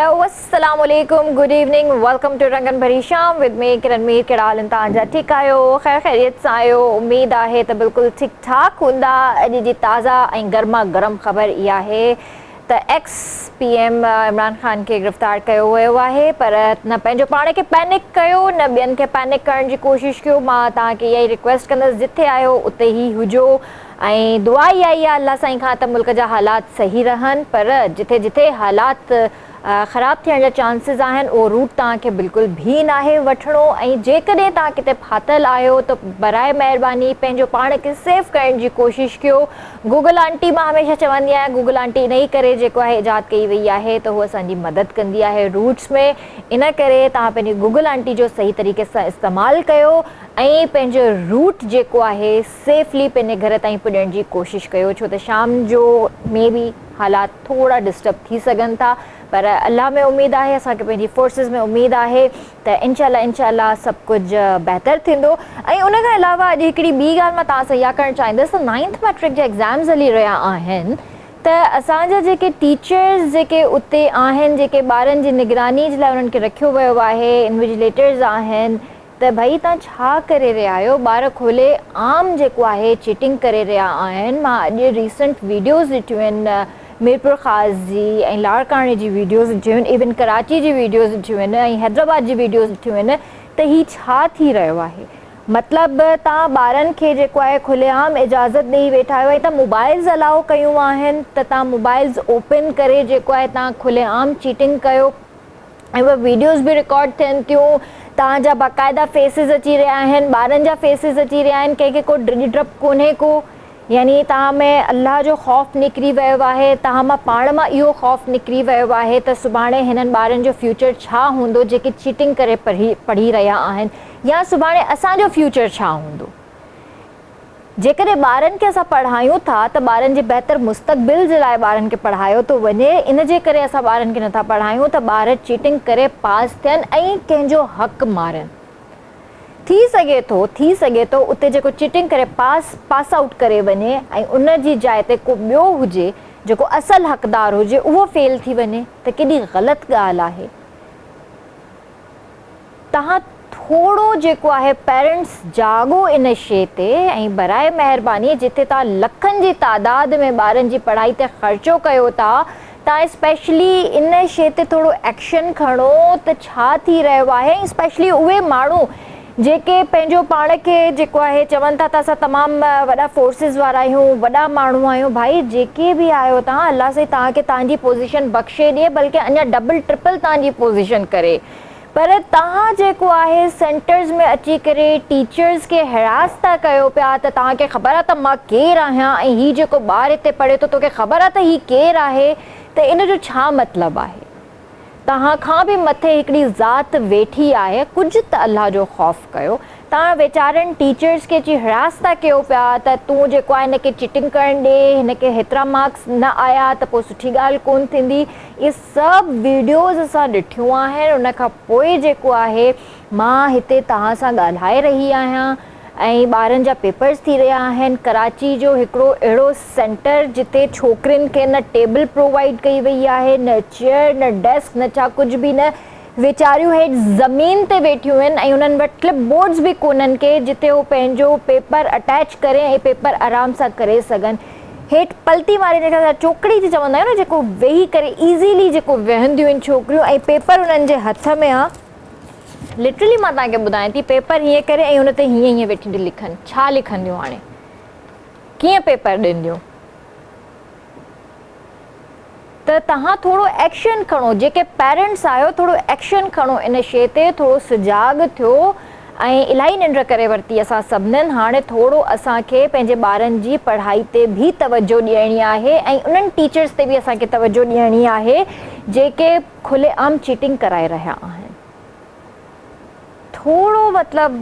Hello السلام عليڪم good evening welcome two رنگن ڀري شام ود مي ڪرن مير. ڪهڙا حال آهن توهان جا؟ ٺيڪ آهيو؟ خير خيريت سان آهيو؟ اميد آهي ته بلڪل ٺيڪ ٺاڪ هوندا. اڄ جي تازه ۽ گرما گرم خبر اها آهي ته X P M Imran Khan کي گرفتار ڪيو ويو آهي، پر نه پنهنجو پاڻ کي پينڪ ڪيو نه ٻين کي پينڪ ڪرڻ جي ڪوشش ڪيو. مان توهان کي اها ئي رڪويسٽ ڪندس، جٿي آهيو اتي ئي هجو ۽ دعا اها ئي آهي الله سائين کان ته ملڪ جا حالات صحيح رهن، پر جٿي جٿي حالات خراب ٿيڻ جا چانسز آهن اهو روٽ توهان کي بلڪل به ناهي وٺڻو ۽ جيڪڏهن توهان ڪٿي ڦاٿل آهيو ته براء مهرباني پنهنجو پاڻ کي سيف ڪرڻ جي ڪوشش ڪيو. گوگل آنٽي مان هميشه چوندي آهيان، گوگل آنٽي انهي ڪري جيڪو آهي ايجاد ڪئي وئي آهي ته هو اسان جي مدد ڪندي آهي روٽس ۾، ان ڪري توهان پنهنجي گوگل آنٽي جو صحيح طريقي سان استعمال ڪيو ۽ پنهنجو روٽ جيڪو آهي سيفلي پنهنجي گهر تائين پڄڻ جي ڪوشش ڪيو، ڇو ته شام جو مي بي حالات ٿورا ڊسٽرب ٿي سگهن ٿا، پر الله ۾ اميد آهي، اسان کي پنهنجي فورسز ۾ اميد آهي ته انشاء الله انشاء الله سڀ ڪجهه بهتر ٿيندو. ۽ ان کان علاوه اڄ هڪڙي ٻي ڳالهه مان توهان سان اها ڪرڻ چاهيندس ته نائنٿ ميٽرڪ جا ايگزامز هلي رهيا آهن ته اسان جا جيڪي ٽيچرز جيڪي اتي آهن، جيڪي ٻارن جي نگراني جي لاء انهن کي رکيو ويو آهي، انويجليٽرز آهن، ته ڀئي توهان ڇا ڪري رهيا آهيو، ٻار کلي عام جيڪو آهي چيٽنگ ڪري رهيا آهن. مان اڄ ريسنٽ ويڊيوز ڏٺيون آهن ميرپورخاص جي ۽ لاڙڪاڻي جي ويڊيوز ڏٺيون آهن، ايون ڪراچي جي ويڊيوز ڏٺيون آهن ۽ حيدرآباد جي ويڊيوز ڏٺيون آهن ته هي ڇا ٿي رهيو آهي. مطلب توهان ٻارن کي جيڪو آهي کلي عام اجازت ڏئي ويٺا آهيو ۽ توهان موبائلز الائو ڪيون آهن ته توهان موبائلز اوپن ڪري جيڪو آهي توهان کلي عام چيٽنگ ڪيو ۽ اهي ويڊيوز به رڪارڊ ٿين ٿيون، توهان جا باقاعده فيسز اچي رهيا آهن، ٻارن جا فيسز اچي رهيا آهن، ڪنهن کي ڪو ڊڄ ڊپ ڪونهي ڪو، يعني توهان ۾ الله جو خوف نڪري ويو آهي، توهان مان پاڻ مان اهو خوف نڪري ويو آهي ته سڀاڻي هنن ٻارن جو فيوچر ڇا هوندو جيڪي چيٽنگ ڪري پڙهي رهيا آهن يا سڀاڻي اسان جو فيوچر ڇا هوندو. جيڪڏهن ٻارن کي اسان پڙهايون ٿا ته ٻارن جي بهتر مستقبل جي لاء ٻارن کي پڙهايو ٿو وڃي، ان جي ڪري اسان ٻارن کي نٿا پڙهايون ته ٻار چيٽنگ ڪري پاس ٿين ۽ ڪنهن جو حق مارين. ٿي سگهي ٿو ٿي سگهي ٿو اتي جيڪو چيٽنگ ڪري پاس پاس آئوٽ ڪري وڃي ۽ ان جي جاء تي ڪو ٻيو هجي جيڪو اصل حقدار هجي اهو فيل ٿي وڃي ته ڪيڏي غلط ڳالهه آهي. توهان ٿورو جيڪو آهي پيرنٽس جاڳو ان شي تي ۽ براء مهرباني جتي توهان لکن جي تعداد ۾ ٻارن جي پڙهائي تي خرچو ڪيو ٿا، توهان اسپيشلي ان شي تي ٿورو ايڪشن کڻو ته ڇا ٿي رهيو آهي ۽ اسپيشلي اهي ماڻهو جيڪي پنهنجو پاڻ کي جيڪو آهي چون ٿا ته اسان تمام وڏا فورسز وارا آهيون، وڏا ماڻهو آهيون، ڀائي جيڪي به آهيو توهان الله سائين توهان کي توهان جي پوزيشن بخشي ڏئي بلڪه اڃا ڊبل ٽرپل توهان جي پوزيشن ڪري پر توهان جيڪو آهي سينٽرز ۾ اچي ڪري ٽيچرز کي هراس ٿا ڪيو پيا ته توهان کي خبر آهي ته مان ڪير آهيان ۽ هي جيڪو ٻار هتي پڙهي ٿو توکي خبر آهي ته هي ڪير آهي ته ان جو ڇا مطلب آهي. توهان کان به مٿي هڪڙي ذات ويٺي آهي، ڪجهه ته الله جو خوف ڪيو. توهان ويچارن ٽيچرز کي اچي هراس ٿا ڪيو پيا ته تون جيڪو آهي هن کي چيٽنگ ڪرڻ ڏي، هن کي هيترا مارڪس نه آيا ته پوء سٺي ڳالهه ڪونه ٿيندي. اهي سڀ ويڊيوز اسان ڏٺيون آهن، ان کان پوء جيڪو آهي مان هتي توهان سان ڳالهائي رهي آهيان. ۽ ٻارن جا پيپرز ٿي رهيا آهن، ڪراچي جو هڪڙو اهڙو سينٽر جتي ڇوڪرين کي نه ٽيبل پرووائيڊ ڪئي وئي آهي نه چيئر نه ڊيسڪ نه ڇا ڪجهه به نه، ويچاريون هيٺ زمين تي ويٺيون آهن ۽ انهن وٽ ڪلپ بورڊز به ڪونهن ڪي جتي هو پنهنجو پيپر اٽيچ ڪري ۽ پيپر آرام سان ڪري سگهن، هيٺ پلتي ماري جنهن کي اسان چوڪڙي جي چوندا آهيون نه جيڪو ويهي ڪري ايزيلي جيڪو ويهنديون آهن ڇوڪريون ۽ پيپر انهن جي هٿ ۾ آ. لٽرلي مان توهان کي ٻڌايان ٿي پيپر هيئن ڪري ۽ ان تي هيئن هيئن ويٺيون ٿيون لکن، ڇا لکنديون هاڻي ڪيئن پيپر ڏينديون؟ ته توهان ٿورو ايڪشن کڻو جيڪي پيرنٽس آهيو ٿورو ايڪشن کڻو ان شي تي ٿورو سجاڳ ٿيو ۽ الاهي ننڊ ڪري ورتي اسان سڀنن هاڻي ٿورو اسان کي پنهنجي ٻارن جي پڙهائي تي به توجه ڏيڻي آهي ۽ انهن ٽيچرس تي به اسان کي توجه ڏيڻي آهي جيڪي کلي عام چيٽنگ ڪرائي رهيا آهن. ٿورو مطلب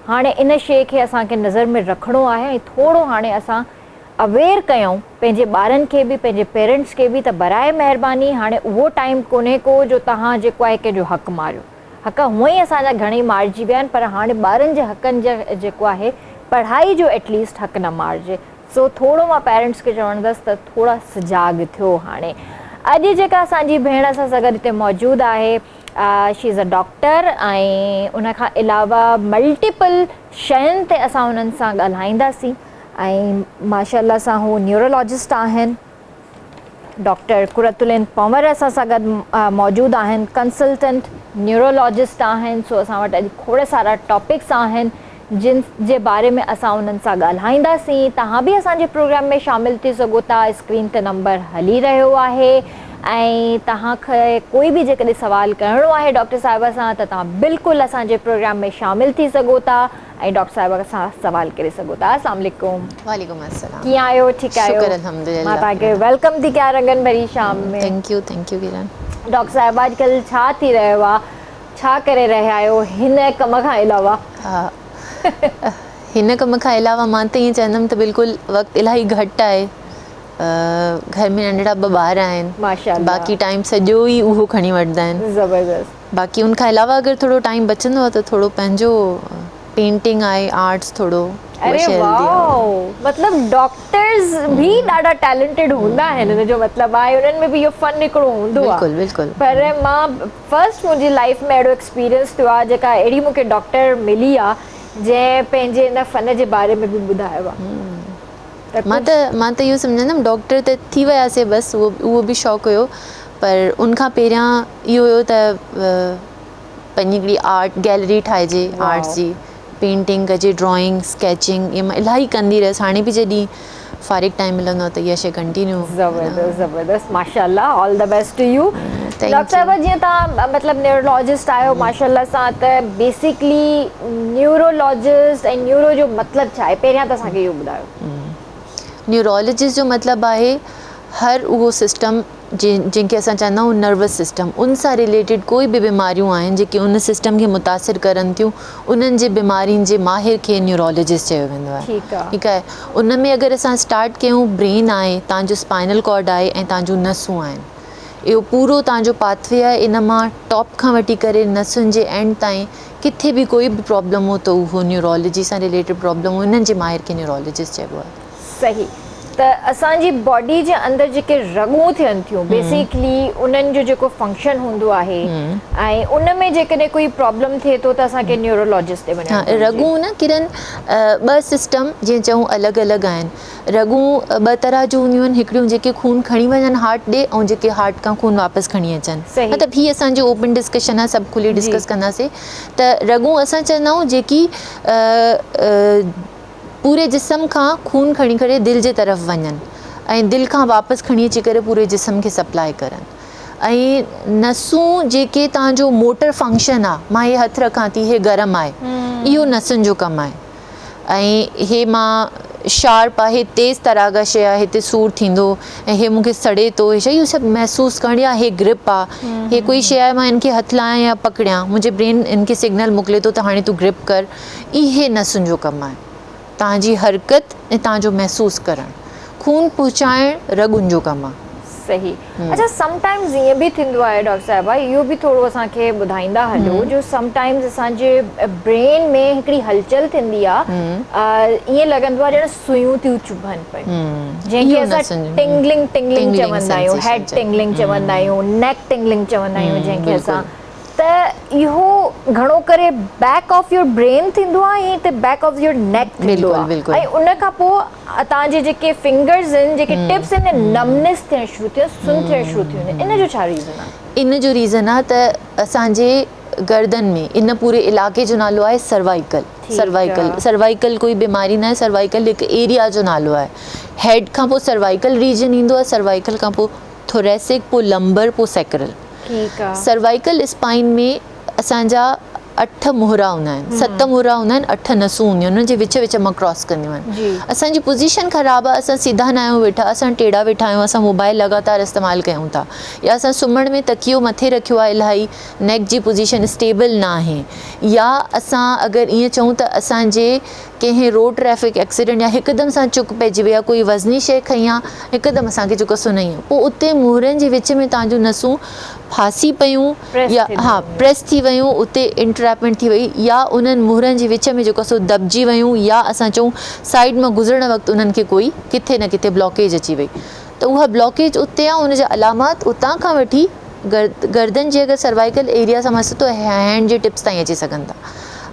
هاڻي ان شيء کي اسان کي نظر ۾ رکڻو آهي ۽ ٿورو هاڻي اسان اويئر ڪيون پنهنجي ٻارن کي به پنهنجي پيرنٽس کي به ته براء مهرباني هاڻي اهو ٽائيم ڪونهي ڪو جو توهان جيڪو آهي ڪنهن جو حق ماريو. حق هونئن ئي اسان جا گهڻئي مارجي ويا آهن پر هاڻي ٻارن جي حقن جا جيڪو آهي پڙهائي جو ايٽ ليسٽ حق نه مارجي. سو ٿورو مان پيرنٽس کي چوندس ته ٿورا سجاڳ ٿيو هاڻي. اڄ جيڪا اسان جي ڀيڻ اسان سان گڏ هتي موجود آهي شي از ا ڊاڪٽر ۽ ان کان علاوه ملٽيپل شين تي اسان انهن سان ڳالهائينداسين ۽ ماشاء الله سان هو نيورولاجسٽ آهن. ڊاڪٽر قرت العين پنور اسان سان گڏ موجود آهن ڪنسلٽنٽ نيورولاجسٽ آهن سو اسان وٽ اڄ کوڙ سارا ٽاپڪس آهن جن جي باري ۾ اسان انهن سان ڳالهائينداسين توهان به اسان جي پروگرام ۾ شامل ٿي سگهو ٿا اسڪرين تي نمبر هلي رهيو آهي ۽ توهان کي ڪوئي به جيڪڏهن سوال ڪرڻو آهي ڊاڪٽر صاحب سان ته توهان بلڪل اسان جي پروگرام ۾ شامل ٿي سگهو ٿا ۽ ڊاڪٽر صاحب سان سوال ڪري سگهو ٿا. السلام عليڪم. وعليڪم السلام. ڪيئن آهيو ٺيڪ آهيو؟ شڪر الحمدلله. مان توهان کي welcome ٿي ڪيان رنگن ڀري شام ۾. Thank you thank you Kiran. Doctor صاحب اڄ ڪلهه ڇا ٿي رهيو آ ڇا ڪري رهيا آهيو هن ڪم کان علاوه؟ ها هن ڪم کان علاوه مان ته ائين چوندم ته بلڪل وقت الاهي گهٽ آهي گهر ۾ ننڍڙا ٻه ٻار آهن ماشاءالله باقي ٽائيم سڄو ئي اهو کڻي وٺندا آهن. زبردست. باقي ان کان علاوه اگر ٿورو ٽائيم بچندو آهي ته ٿورو پنهنجو پينٽنگ آهي آرٽس ٿورو اها اري شي هلندي آهي. واو مطلب ڊاڪٽرز به ڏاڍا ٽيلنٽيڊ هوندا آهن ان جو مطلب آهي انهن ۾ به اهو فن هڪڙو هوندو آهي بلڪل بلڪل پر مان فرسٽ منهنجي لائيف ۾ اهڙو ايڪسپيرينس ٿيو آهي جيڪا اهڙي مون کي ڊاڪٽر ملي آهي جنهن پنهنجي ان فن جي باري ۾ به ٻڌايو آهي ته مان ته مان ته اهو سمجهندم ڊاڪٽر ته ٿي وياسي بس اهو اهو به شوق هيو پر ان کان پهريان اهو هيو ته پنهنجي هڪڙي آرٽ گيلري ٺاهجي آرٽس جي پينٽنگ ڪجي ڊرائنگ اسڪيچنگ اهي مان الاهي ڪندي رهيس هاڻي به جڏهن فارغ ٽائيم ملندو آهي ته اها شي ڪنٽينيو زبردست زبردست ماشاءالله all the best to you doctor صاحب جيئن توهان مطلب نيورولوجسٽ آهيو ماشاءالله سان ته بيسڪلي نيورولوجسٽ ۽ نيورو جو مطلب ڇا آهي پهريان ته اسان کي اهو ٻڌايو. نيورولوجسٽ جو مطلب آهي هر اهو سسٽم جنهن کي اسان چوندا آهيون نروس سسٽم ان سان رليٽيڊ ڪوئي به بيماريون آهن جيڪي ان سسٽم کي متاثر ڪرن ٿيون انهن جي بيمارين جي ماهر کي نيورولوجسٽ چيو ويندو آهي ٺيڪ آهي ان ۾ اگر اسان اسٽارٽ ڪيون برين آهي تان جو اسپائنل ڪارڊ آهي ۽ تان جون نسون آهن اهو پورو تان جو پاٿ وي آهي ان مان ٽاپ کان وٺي ڪري نسن جي اينڊ تائين ڪٿي به ڪوئي به پرابلم هو ته اهو نيورولوجي سان رليٽيڊ پرابلم هو انهن جي ماهر کي نيورولوجسٽ چئبو آهي. صحيح ته اسان جي باڊي جي اندر جيڪي رڳون ٿين ٿيون بيسيڪلي انهن جو جيڪو فنڪشن هوندو آهي ۽ ان ۾ جيڪڏهن ڪوئي پرابلم ٿئي ٿو ته اسان کي نيورولوجسٽ ڏي وڃڻ گهرجي. رڳون نه ڪرن ٻه سسٽم جيئن چئون الڳ الڳ آهن رڳون ٻه طرح جون هونديون آهن هڪڙيون جيڪي خون کڻي وڃن هارٽ ڏي ۽ جيڪي هارٽ کان خون واپس کڻي اچن مطلب هي اسان جو اوپن ڊسڪشن آهي سڀ کلي ڊسڪس ڪنداسي ته رڳون اسان چوندا آهيون جيڪي پوري جسم کان خون کڻي ڪري دل جي طرف وڃن ۽ دل کان واپس کڻي اچي ڪري پوري جسم کي سپلاء ڪرن ۽ نسون جيڪي تان جو موٽر فنڪشن آ مان هي هٿ رکان ٿي هي گرم آهي اهو نسن جو ڪم آهي ۽ هي مان شارپ آهي تيز تراغا شي آهي هتي سور ٿيندو ۽ هي مونکي سڙي ٿو هي شي اهو سڀ محسوس ڪرڻ يا هي گرپ آ هي ڪوئي شي آهي مان ان کي هٿ لايان يا پڪڙيان منهنجي برين ان کي سگنل موڪلي ٿو ته هاڻي تون گرپ ڪر اهي نسن جو ڪم آهي توهان جي حرڪت ۽ توهان جو محسوس ڪرڻ. خون پهچائڻ رڳن جو ڪم آهي. صحيح. اڇا سم ٽائمز ائين به ٿيندو آهي ڊاڪٽر صاحبه اهو به ٿورو اسان کي ٻڌائيندا هلو جو سم ٽائمز اسان جي برين ۾ هڪڙي هلچل ٿيندي آهي ائين لڳندو آهي ڄڻ سوئيون ٿيون چڀن پيون جنهن کي اسان ٽنگلنگ ٽنگلنگ چوندا آهيون هيڊ ٽنگلنگ چوندا آهيون نيڪ ٽنگلنگ چوندا آهيون جنهن کي اسان ته اهو گهڻو ڪري بيڪ آف your brain ٿيندو آهي ۽ هتي بيڪ آف your نيڪ ٿيندو آهي ۽ ان کان پوء توهان جي جيڪي فنگرز آهن جيڪي ٽپس آهن نمنس ٿيڻ شروع ٿي سن ٿيڻ شروع ٿي وڃي ان جو ڇا ريزن آهي؟ ان جو ريزن آهي ته اسان جي گردن ۾ ان پوري علائقي جو نالو آهي سروائيڪل سروائيڪل سروائيڪل ڪوئي بيماري ناهي سروائيڪل هڪ ايريا جو نالو آهي هيڊ کان پوء سروائيڪل ريجن ايندو آهي سروائيڪل کان پوء ٿوريسڪ پوء لمبر پوء سيڪرل سروائيڪل اسپائن ۾ اسان جا اٺ مهرا هوندا آهن ست مهرا هوندا آهن اٺ نسون هونديون آهن انهن جي وچ وچ مان ڪراس ڪنديون آهن اسان جي پوزيشن خراب آهي اسان سيڌا نه آهيون ويٺا اسان ٽيڙا ويٺا آهيون اسان موبائل لڳاتار استعمال ڪيون ٿا يا اسان سمهڻ ۾ تڪيو مٿي رکيو آهي الاهي نيڪ جي پوزيشن اسٽيبل نه آهي يا اسان اگر ائين چئون ته اسان جي ڪنهن روڊ ٽريفڪ ايڪسيڊنٽ يا هڪدم سان چڪ پئجي وئي آهي ڪوئي وزني شيء کنئي آهي هڪدم اسان کي چڪ سنئي آهي پوء اتي مهرن جي وچ ۾ توهان جون نسون ڦاسي پيون يا ها پريس ٿي ويون اتي انٽريپمينٽ ٿي وئي يا انهن مهرن جي وچ ۾ جيڪو سو دٻجي ويون يا اسان چئون سائيڊ مان گذرڻ وقت انهن کي ڪوئي ڪٿي نه ڪٿي بلاڪيج اچي وئي ته ته اها بلاڪيج اتي آهي ان جا علامات اتان کان وٺي گردن جي اگر سروائيڪل ايريا سان مس ته هينڊ جي ٽپس تائين اچي سگهن ٿا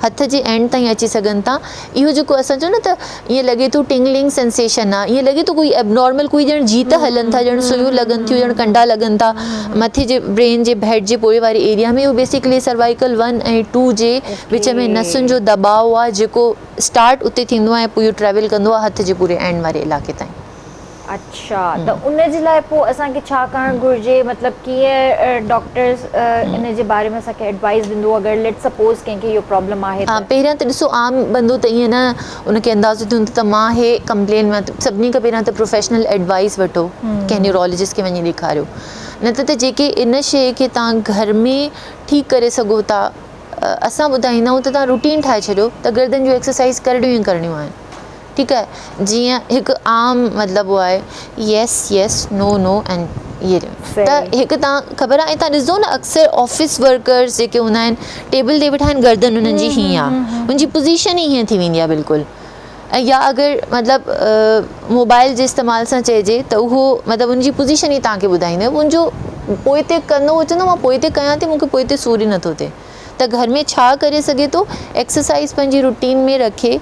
هٿ جي اينڊ تائين اچي سگهن ٿا. اهو جيڪو اسان چئون نه ته ائين لڳي ٿو ٽنگلنگ سينسيشن آ ائين لڳي ٿو ڪوئي ابنارمل ڪوئي ڄڻ جيت هلن ٿا ڄڻ سيون لڳن ٿيون ڄڻ ڪنڊا لڳن ٿا مٿي جي برين جي هيڊ جي پوئين واري ايريا ۾ اهو بيسيڪلي سروائيڪل ون ۽ ٽو جي وچ ۾ نسن جو دٻاء آ جيڪو اسٽارٽ اتي ٿيندو آ ۽ پوء اهو ٽريول ڪندو آ هٿ جي پوري اينڊ واري علائقي تائين. اڇا ته ان جي لاء پوء اسان کي ڇا ڪرڻ گهرجي مطلب ڪيئن ڊاڪٽرز ان جي باري ۾ اسان کي ايڊوائيز ڏيندو اگر ليٽ سپوز ڪنهن کي اهو پرابلم آهي ته. پهريان ته ڏسو عام بندو ته ائين نه ان کي اندازو ٿيندو ته مان هي ڪمپلين ۾ سڀني کان پهريان ته پروفيشنل ايڊوائيز وٺو ڪنهن نيورولاجسٽ کي وڃي ڏيکاريو نه ته ته جيڪي ان شيء کي توهان گهر ۾ ٺيڪ ڪري سگهو ٿا اسان ٻڌائيندا آهيون ته توهان روٽين ٺاهي ڇڏيو ته گردن جون ايڪسرسائز ڪرڻيون ئي ڪرڻيون آهن. ٺيڪ آهي جيئن هڪ عام مطلب اهو آهي يس يس نو نو ۽ اهي ته هڪ تان خبر آهي تان ڏسندو نه اڪثر آفيس ورڪرز جيڪي هوندا آهن ٽيبل تي ويٺا آهن گردن انهن جي هيئن آهي ان جي پوزيشن ئي هيئن ٿي ويندي آهي بلڪل ۽ يا اگر مطلب موبائل جي استعمال سان چئجي ته اهو مطلب ان جي پوزيشن ئي تان کي ٻڌائيندو ان جو پوئتي ڪندو هو چوندو مان پوئتي ڪيان ٿي مون کي پوئتي سور ئي نٿو ٿئي ته گهر ۾ ڇا ڪري سگهي ٿو ايڪسرسائز پنهنجي روٽين ۾ رکي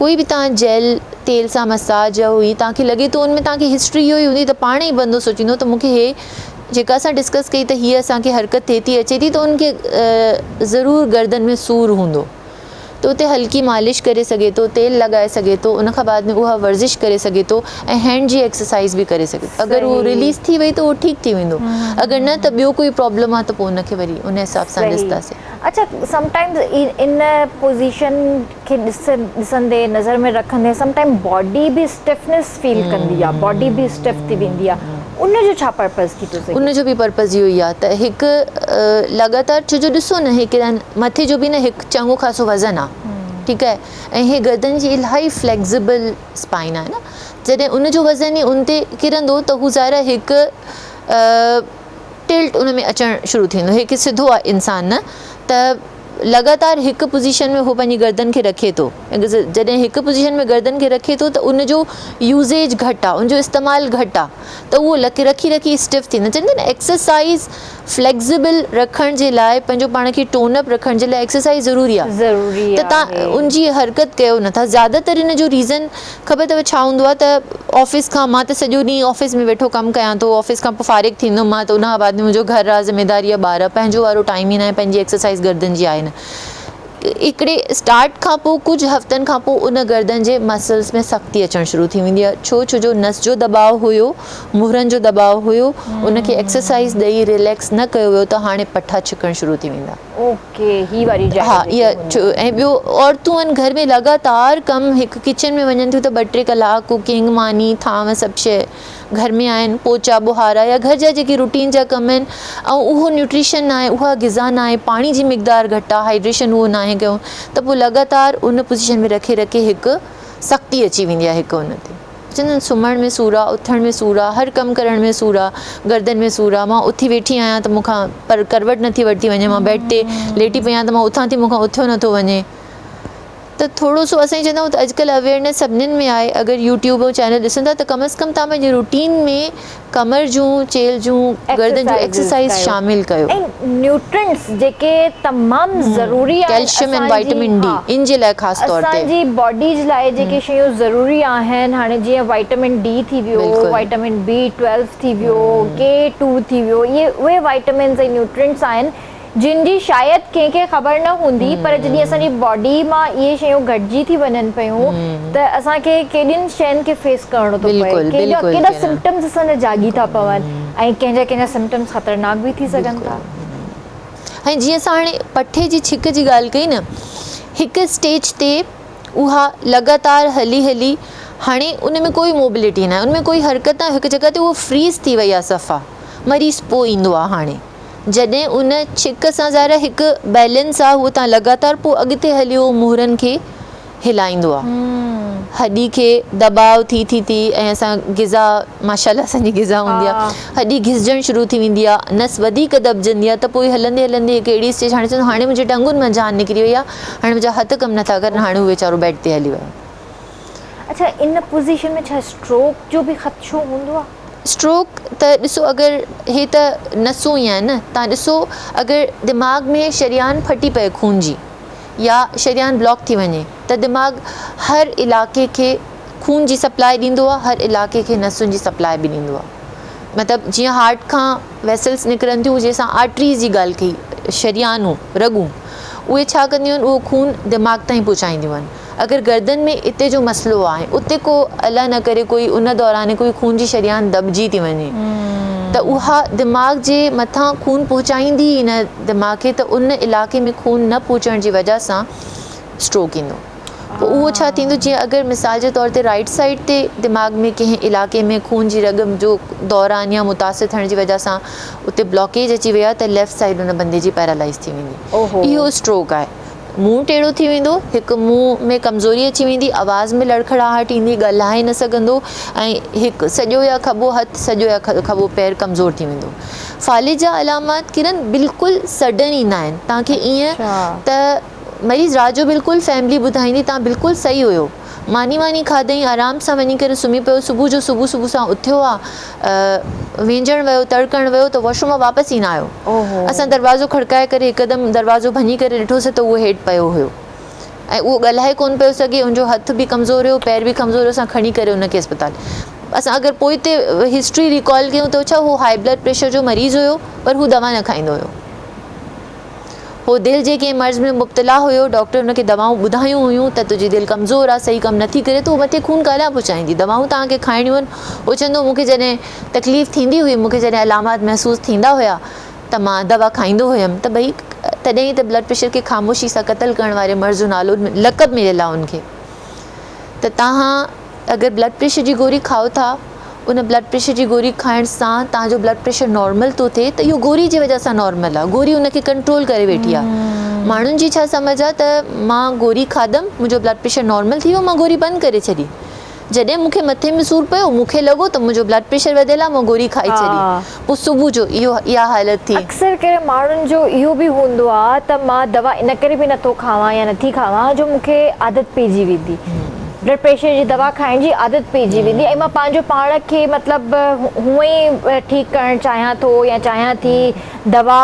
ڪوئي به توهان جيل تيل سان مساج هئي توهان کي لڳي ٿو ان ۾ توهان کي هسٽري اهو ئي هوندي ته پاڻ ئي بندو سوچيندو ته مون کي هي جيڪا اسان ڊسڪس ڪئي ته هي اسان کي حرڪت ٿئي ٿي اچي ٿي ته ان کي ضرور گردن ۾ سور هوندو ته اتي هلڪي مالش ڪري سگهي ٿو تيل لڳائي سگهي ٿو ان کان بعد ۾ اها ورزش ڪري سگهي ٿو ۽ هينڊ جي ايڪسرسائز به ڪري سگهي ٿو اگر اهو رليز ٿي وئي ته اهو ٺيڪ ٿي ويندو اگر نه ته ٻيو ڪوئي پرابلم آهي ته پوء ان کي وري ان حساب سان ڏسنداسين. اڇا سم ٽائمز ان پوزيشن کي ڏسندي نظر ۾ رکندي سم ٽائم باڊي به اسٽفنيس فيل ڪندي آ باڊي به اسٽف ٿي ويندي آ ان جو ڇا پرپز ٿي ٿو سگهي؟ ان جو به پرپز اهو ئي آ ته هڪ لڳاتار ڇو جو ڏسو نه هي ڪيڏانهن مٿي جو به نه هڪ چڱو خاصو وزن آ ٺيڪ آهي ۽ هي گردن جي الاهي فليڪزبل اسپائن آهي نه جڏهن ان جو وزن ئي ان تي ڪرندو ته هو ظاهر آهي هڪ ٽلٽ ان ۾ اچڻ شروع ٿي ويندو هڪ سڌو آ انسان نه ته لڳاتار هڪ پوزيشن ۾ هو پنهنجي گردن کي رکي ٿو جڏهن هڪ پوزيشن ۾ گردن کي رکي ٿو ته ان جو يوزيج گهٽ آ ان جو استعمال گهٽ آ ته اهو لڪ رکي رکي اسٽف ٿيندو چون ٿا نه ايڪسرسائز فليڪزيبل رکڻ جي لاء پنهنجو پاڻ کي ٽون اپ رکڻ جي لاء ايڪسرسائز ضروري آ ضروري ته تان ان جي حرڪت ڪيو نٿا زياده تر ان جو ريزن خبر اٿو ڇا هوندو آهي ته آفيس کان مان ته سڄو ڏينهن آفيس ۾ ويٺو ڪم ڪيان ٿو آفيس کان پوء فارغ ٿيندم مان ته ان کان بعد ۾ منهنجو گهر آهي ذميداري آهي ٻار پنهنجو وارو ٽائيم ئي ناهي پنهنجي ايڪسرسائز گردن جي آهي نه هڪڙي اسٽارٽ کان پوء ڪجهه هفتن کان پوء ان گردن جي مسلس ۾ سختي اچڻ شروع ٿي ويندي آهي ڇو ڇو جو نس جو دٻاء هيو مهرن جو دٻاء هيو ان کي ايڪسرسائز ڏئي رليڪس نه ڪيو ويو ته هاڻي پٺا ڇڪڻ شروع ٿي ويندا. اوڪي هي واري جاء ها اها ڇو ۽ ٻيو عورتون آهن گهر ۾ لڳاتار ڪم هڪ ڪچن ۾ وڃن ٿيون ته ٻه ٽي ڪلاڪ ڪوڪنگ ماني ٿانو سڀ شيء گهر ۾ آهن پوچا ٻهارا يا گهر جا جيڪي روٽين جا ڪم آهن ۽ اهو نيوٽريشن ناهي اها غذا ناهي پاڻي جي مقدار گهٽ آهي هائيڊريشن اهو ناهي ڪيو ته پوء لڳاتار ان پوزيشن ۾ رکي رکي هڪ سختي اچي ويندي آهي هڪ ان تي. چوندا آهن سمهڻ ۾ سور آ، اٿڻ ۾ سور آ، هر ڪم ڪرڻ ۾ سور آ، گردن ۾ سور آ، مان اٿي ويٺي آهيان ته مون کان پر ڪروٽ نٿي وٺجي وڃي، مان بيڊ تي ليٽي پئي آهيان ته مان اٿان ٿي مون کان اٿيو نٿو وڃي ته ٿورو سو اسان چوندا آهيون ته اڄڪلهه اويئرنيس سڀنين ۾ آهي اگر يوٽيوب ۽ چينل ڏسن ٿا ته ڪم از ڪم توهان پنهنجي روٽين ۾ ڪمر جون، چيلهه جون، گردن جون ايڪسرسائيز شامل ڪيو. ۽ نيوٽرينٽس جيڪي تمام ضروري آهن ڪيلشم ۽ وائٽمن ڊي ان جي لاء خاص طور تي. اسان جي باڊي جي لاء جيڪي شيون ضروري آهن هاڻي جيئن وائٽمن ڊي ٿي ويو، وائٽمن بي ٽويلو ٿي ويو، ڪي ٽو ٿي ويو اهي اهي وائٽمنس ۽ نيوٽرينٽس آهن جن جي شايد ڪنهن کي خبر نه هوندي پر جڏهن اسان جي باڊي مان اهي شيون گهٽجي ٿي وڃن پيون ته اسان کي ڪيڏين شين کي فيس ڪرڻو ٿو پئي ڪنهن جا ڪيڏا سمپٽمز اسان جا جاڳي ٿا پون ۽ ڪنهن جا ڪنهن جا سمپٽمز خطرناڪ به ٿي سگهن ٿا. ۽ جيئن اسان هاڻي پٺي جي ڇڪ جي ڳالهه ڪئي نه هڪ اسٽيج تي اها لڳاتار هلي هلي هاڻي ان ۾ ڪوئي موبلٽي ناهي ان ۾ ڪوئي حرڪت ناهي هڪ جڳهه تي اهو فريز ٿي وئي آهي صفا مريض پوء ايندو آهي هاڻي جڏهن ان ڇڪ سان ظاهر آهي هڪ بيلنس آهي اهو تان لڳاتار پوء اڳتي هلي اهو مهرن کي هلائيندو آهي هڏي کي دٻاء ٿي ٿي ٿي ۽ اسان غذا ماشاء الله اسان جي غذا هوندي آهي هڏي گهسجڻ شروع ٿي ويندي آهي نس وڌيڪ دٻجندي آهي ته پوء هلندي هلندي هڪ اهڙي اسٽيج هاڻي چوندو هاڻي منهنجي ٽنگن مان جان نڪري وئي آهي هاڻي منهنجا هٿ ڪم نٿا ڪرن هاڻي هو ويچارو بيڊ تي هلي ويو. اڇا ان پوزيشن ۾ ڇا اسٽروڪ جو به خدشو هوندو آهي؟ اسٽروڪ ته ڏسو اگر هي ته نسون ئي آهن نه تان ڏسو اگر دماغ ۾ شريان ڦٽي پئي خون جي يا شريان بلاڪ ٿي وڃي ته دماغ هر علائقي کي خون جي سپلاء ڏيندو آهي هر علائقي کي نسن جي سپلاء به ڏيندو آهي مطلب جيئن هارٽ کان ويسلس نڪرن ٿيون جنهن سان آرٽريز جي ڳالهه ڪئي شريانون رڳون اهي ڇا ڪنديون آهن اهو خون دماغ تائين پهچائينديون آهن اگر گردن ۾ اتي جو مسئلو آهي اتي ڪو الله نه ڪري ڪوئي ان دوران ڪوئي خون جي شريان دٻجي ٿي وڃي ته اها دماغ جي مٿان خون پهچائيندي ئي نه دماغ کي ته ان علائقي ۾ خون نه پهچڻ جي وجه سان اسٽروڪ ايندو پوء اهو ڇا ٿيندو جيئن اگر مثال جي طور تي رائيٽ سائيڊ تي دماغ ۾ ڪنهن علائقي ۾ خون جي رڳ جو دوران يا متاثر ٿيڻ جي وجه سان اتي بلاڪيج اچي وئي آهي ته ليفٽ سائيڊ ان بندي جي پيرالائز ٿي ويندي اهو اسٽروڪ آهي منهن ٽيڙو ٿي ويندو، هڪ منهن ۾ ڪمزوري اچي ويندي، آواز ۾ لڙکڙاهٽ ايندي، ڳالهائي نه سگهندو ۽ هڪ سڄو يا کٻو هٿ، سڄو يا کٻو پير ڪمزور ٿي ويندو. فالج جا علامات ڪرن بلڪل سڊن ايندا آهن، توهان کي ائين ته مريض رات جو بلڪل فيملي ٻڌائيندي توهان بلڪل صحيح هيو، ماني واني کاڌئين آرام سان وڃي ڪري سمهي پيو، صبح جو صبح صبح سان اٿيو آ، وهنجڻ ويو، تڙ ڪرڻ ويو ته واش روم مان واپس ئي نه آيو. اسان دروازو کڙڪائي ڪري هڪدم دروازو ڀڃي ڪري ڏٺوسين ته اهو هيٺ پيو هيو ۽ اهو ڳالهائي ڪونه پيو سگهي، ان جو هٿ به ڪمزور هيو، پير به ڪمزور هيو، اسان کڻي ڪري ان کي اسپتال اسان اگر پوئتي هسٽري ريڪال ڪيون ته ڇا هو هائي بلڊ پريشر جو مريض هيو پر هو دوا نه کائيندو هيو. هو دل جي ڪنهن مرض ۾ مبتلا هيو، ڊاڪٽر هن کي دوائون ٻڌايون هيون ته تنهنجي دل ڪمزور آ، صحيح ڪم نٿي ڪري ته هو مٿي خون ڪاڏانهن پهچائيندي، دوائون توهان کي کائڻيون آهن، هو چوندو هو مون کي جڏهن تڪليف ٿيندي هئي، مون کي جڏهن علامات محسوس ٿيندا هيا ته مان دوا کائيندو هيم ته ڀئي تڏهن ئي ته بلڊ پريشر کي خاموشي سان قتل ڪرڻ واري مرض جو نالو لقب مليل آ ان کي ته توهان اگر بلڊ پريشر جي گوري کائو ٿا ان بلڊ پريشر جي گوري کائڻ سان توهان جو بلڊ پريشر نارمل ٿو ٿئي ته اهو گوري جي وجه سان نارمل آهي گوري ان کي ڪنٽرول ڪري ويٺي آهي ماڻهن جي ڇا سمجھ آهي ته مان گوري کاڌم منهنجو بلڊ پريشر نارمل ٿي ويو مان گوري بند ڪري ڇڏي جڏهن مون کي مٿي ۾ سور پيو مون کي لڳو ته منهنجو بلڊ پريشر وڌيل آهي مان گوري کائي ڇڏي پوء صبح جو اهو اها حالت ٿي. اڪثر ڪري ماڻهن جو اهو به هوندو آهي ته مان دوا ان ڪري به نٿو کاوان يا نٿي کاوان جو مون کي عادت پئجي ويندي بلڊ پريشر جي دوا کائڻ جي عادت پئجي ويندي ۽ مان پنهنجو پاڻ کي مطلب هونئن ئي ٺيڪ ڪرڻ چاهيان ٿو يا چاهيان ٿي دوا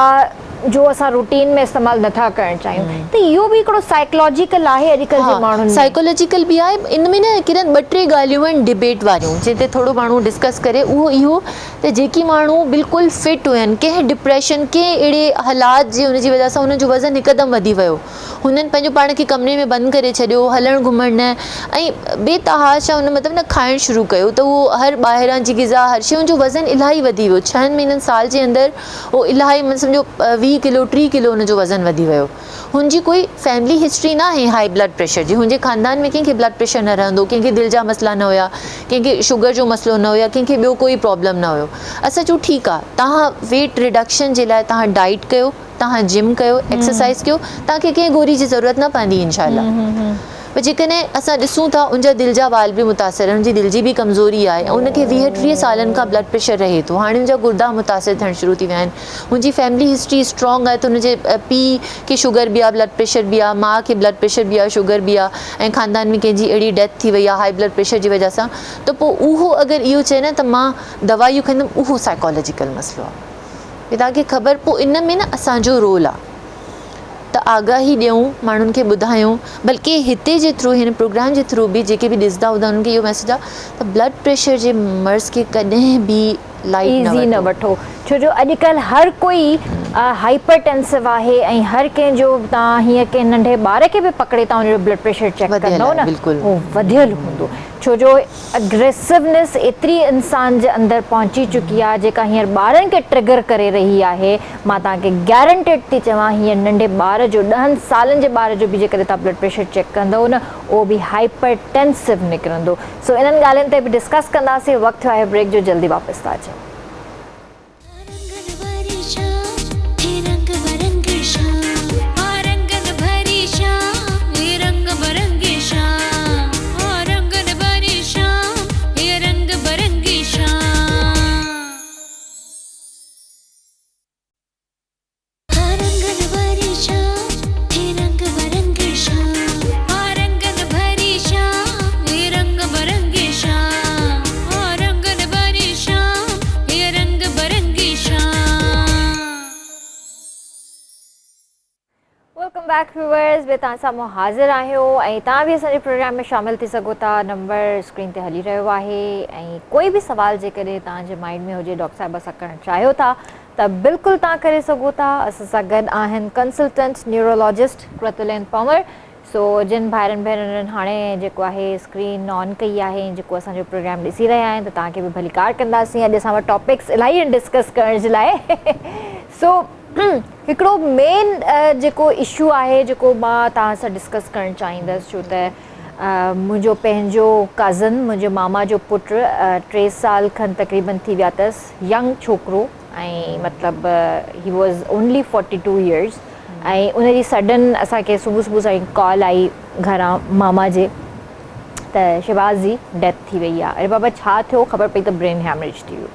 جو اسان روٽين ۾ استعمال نٿا ڪرڻ چاهيون ته اهو به هڪڙو سائيڪلاجيڪل آهي اڄڪلهه جي ماڻهن ۾. سائيڪالاجيڪل به آهي ان ۾ نه ڪرن ٻه ٽي ڳالهيون آهن ڊبيٽ واريون جنهن تي ٿورو ماڻهو ڊسڪس ڪري اهو اهو ته جيڪي ماڻهو بلڪل فٽ هين ڪنهن ڊپريشن ڪنهن اهڙي حالات جي ان جي وجه سان انهن جو وزن هڪدم وڌي ويو هنن پنهنجو پاڻ کي ڪمري ۾ بند ڪري ڇڏيو، هلڻ گهمڻ نه ۽ بي تحاشا هن مطلب نه کائڻ شروع ڪيو ته اهو هر ٻاهران جي غذا هر شيء ان جو وزن الاهي وڌي ويو ڇهن مهينن سال جي اندر اهو الاهي مطلب سمجهو 20 ڪلو 30 ڪلو ان جو وزن وڌي ويو هن جي ڪوئي فيملي هسٽري نه آهي هائي بلڊ پريشر جي هن جي خاندان ۾ ڪنهن کي بلڊ پريشر نه رهندو ڪنهن کي دل جا مسئلا نه هيا ڪنهن کي شگر جو مسئلو نه هيو ڪنهن کي ٻيو ڪوئي پرابلم نه هيو اسان چيو ٺيڪ آهي توهان ويٽ ريڊڪشن جي لاء توهان ڊائيٽ ڪيو توهان جم ڪيو ايڪسرسائز ڪيو توهان کي ڪنهن گوري جي ضرورت نه پوندي انشاء الله پر جيڪڏهن اسان ڏسون ٿا ان جا دل جا وال به متاثر آهن ان جي دل جي به ڪمزوري آهي ۽ ان کي 20 30 سالن کان بلڊ پريشر رهي ٿو هاڻي ان جا گردا متاثر ٿيڻ شروع ٿي ويا آهن هن جي فيملي هسٽري اسٽرانگ آهي ته هن جي پيء کي شگر به آهي بلڊ پريشر به آهي ماء کي بلڊ پريشر به آهي شگر به آهي ۽ خاندان ۾ ڪنهن جي اهڙي ڊيٿ ٿي وئي آهي هائي بلڊ پريشر جي وجه سان ته پوء اهو اگر اهو چئي نه ته مان دوا اهو کائيندم اهو سائيڪالاجيڪل مسئلو آهي هي توهان کي خبر پو ان ۾ نه اسان جو رول آ ته آگاهي ڏيون ماڻهن کي ٻڌايون بلڪه هتي جي ٿرو هن پروگرام جي ٿرو به جيڪي به ڏسندا هوندا انهن کي اهو ميسيج آ ته بلڊ پريشر جي مرض کي ڪڏهن به لائيٽ نه ايزي نه وٺو ڇو جو اڄڪلهه هر ڪوئي هائپر ٽينسو آهي ۽ هر ڪنهن جو توهان هيئن ڪنهن ننڍي ٻار کي به پڪڙي توهان ان جو بلڊ پريشر چيڪ ڪندو نه اهو وڌيل هوندو ڇو جو اگريسونيس ايتري انسان جي اندر پهچي چڪي آهي جيڪا هينئر ٻارن کي ٽرگر ڪري رهي آهي مان توهان کي گيرنٽيڊ ٿي چوان هينئر ننڍي ٻار جو ڏهن سالن جي ٻار جو به جيڪڏهن توهان بلڊ پريشر چيڪ ڪندؤ نه اهو به هائپر ٽينسو نڪرندو سو انهن ڳالهين تي به ڊسڪس ڪنداسين وقت ٿيو آهي بريڪ جو جلدي واپس ٿا اچون. بيڪ ويورز به توهان سامهون حاضر آهيون ۽ توهان به اسان جي پروگرام ۾ شامل ٿي سگهو ٿا نمبر اسڪرين تي هلي رهيو آهي ۽ ڪوئي به سوال جيڪڏهن توهان جي مائنڊ ۾ هجي ڊاڪٽر صاحبه سان ڪرڻ چاهيو ٿا ته بلڪل توهان ڪري سگهو ٿا اسان سان گڏ آهن ڪنسلٽنٽ نيورولوجسٽ قرت العين پنور سو جن ڀائرن ڀينرن هاڻي جيڪو آهي اسڪرين آن ڪئي آهي ۽ جيڪو اسان جو پروگرام ڏسي رهيا آهن ته توهان کي به ڀليڪار ڪنداسين اڄ اسان وٽ ٽاپڪس الاهي آهن ڊسڪس ڪرڻ جي لاء سو هڪڙو مين جيڪو اشو آهي جيڪو مان توهان سان ڊسڪس ڪرڻ چاهيندس ڇو ته منهنجو پنهنجو ڪزن منهنجي ماما جو پٽ ٽي سال کن تقريبن ٿي ويا اٿس ينگ ڇوڪرو ۽ مطلب he was only 42 years ۽ ان جي سڊن اسان کي صبح صبح سان ڪال آئي گهران ماما جي ته شهباز جي ڊيٿ ٿي وئي آ اري بابا ڇا ٿيو خبر پئي ته برين هيمريج ٿي ويو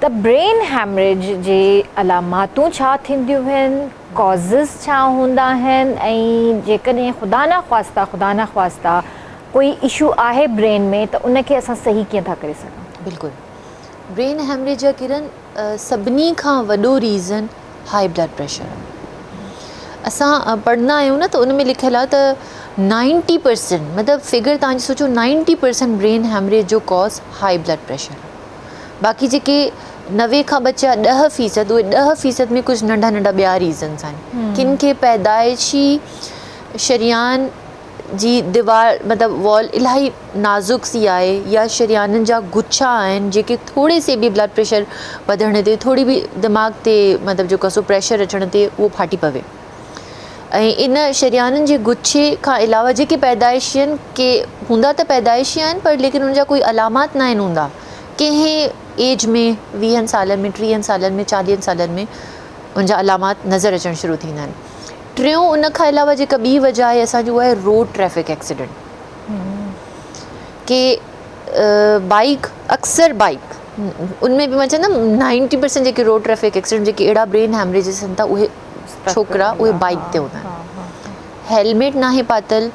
ته برين هيمريج جي علاماتون ڇا ٿينديون آهن ڪازز ڇا هوندا آهن ۽ جيڪڏهن خدا نخواسته خدا نخواسته ڪوئي اشو آهي برين ۾ ته ان کي اسان صحيح ڪيئن ٿا ڪري سگهون. بلڪل برين هيمريج جا ڪرن سڀني کان وڏو ريزن هائي بلڊ پريشر آهي اسان پڙهندا آهيون نه ته ان ۾ لکيل آهي ته نائنٽي پرسنٽ مطلب فگر توهان جي سوچو نائنٽي پرسنٽ برين هيمريج جو ڪاز هائي بلڊ پريشر آهي باقي جيڪي 90 کان بچيا 10% اهي 10% ۾ ڪجهه ننڍا ننڍا ٻيا ريزنس آهن ڪن کي پيدائشي شريان جي ديوار مطلب وال الاهي نازڪ سي آهي يا شريانن جا گڇا آهن جيڪي ٿوري سي به بلڊ پريشر وڌڻ تي ٿوري به دماغ تي مطلب جيڪو سو پريشر اچڻ تي اهو ڦاٽي پوي ۽ ان شريانن جي گڇي کان علاوه جيڪي پيدائشي آهن ڪي هوندا ته پيدائشي آهن پر ليڪن ان جا ڪوئي علامات نه آهن هوندا ڪنهن ايج ۾ ويهن سالن ۾ ٽيهن سالن ۾ چاليهن سالن ۾ ان جا علامات نظر اچڻ شروع ٿيندا آهن ٽيون ان کان علاوه جيڪا ٻي وجه آهي اسان جي اها آهي روڊ ٽريفڪ ايڪسيڊنٽ ڪي بائيڪ اڪثر بائيڪ ان ۾ به مان چوندم نائنٽي پرسنٽ جيڪي روڊ ٽريفڪ ايڪسيڊنٽ جيڪي اهڙا برين هيمريجز ٿين ٿا اهي ڇوڪرا اهي بائيڪ تي هوندا آهن هيلميٽ ناهي پاتل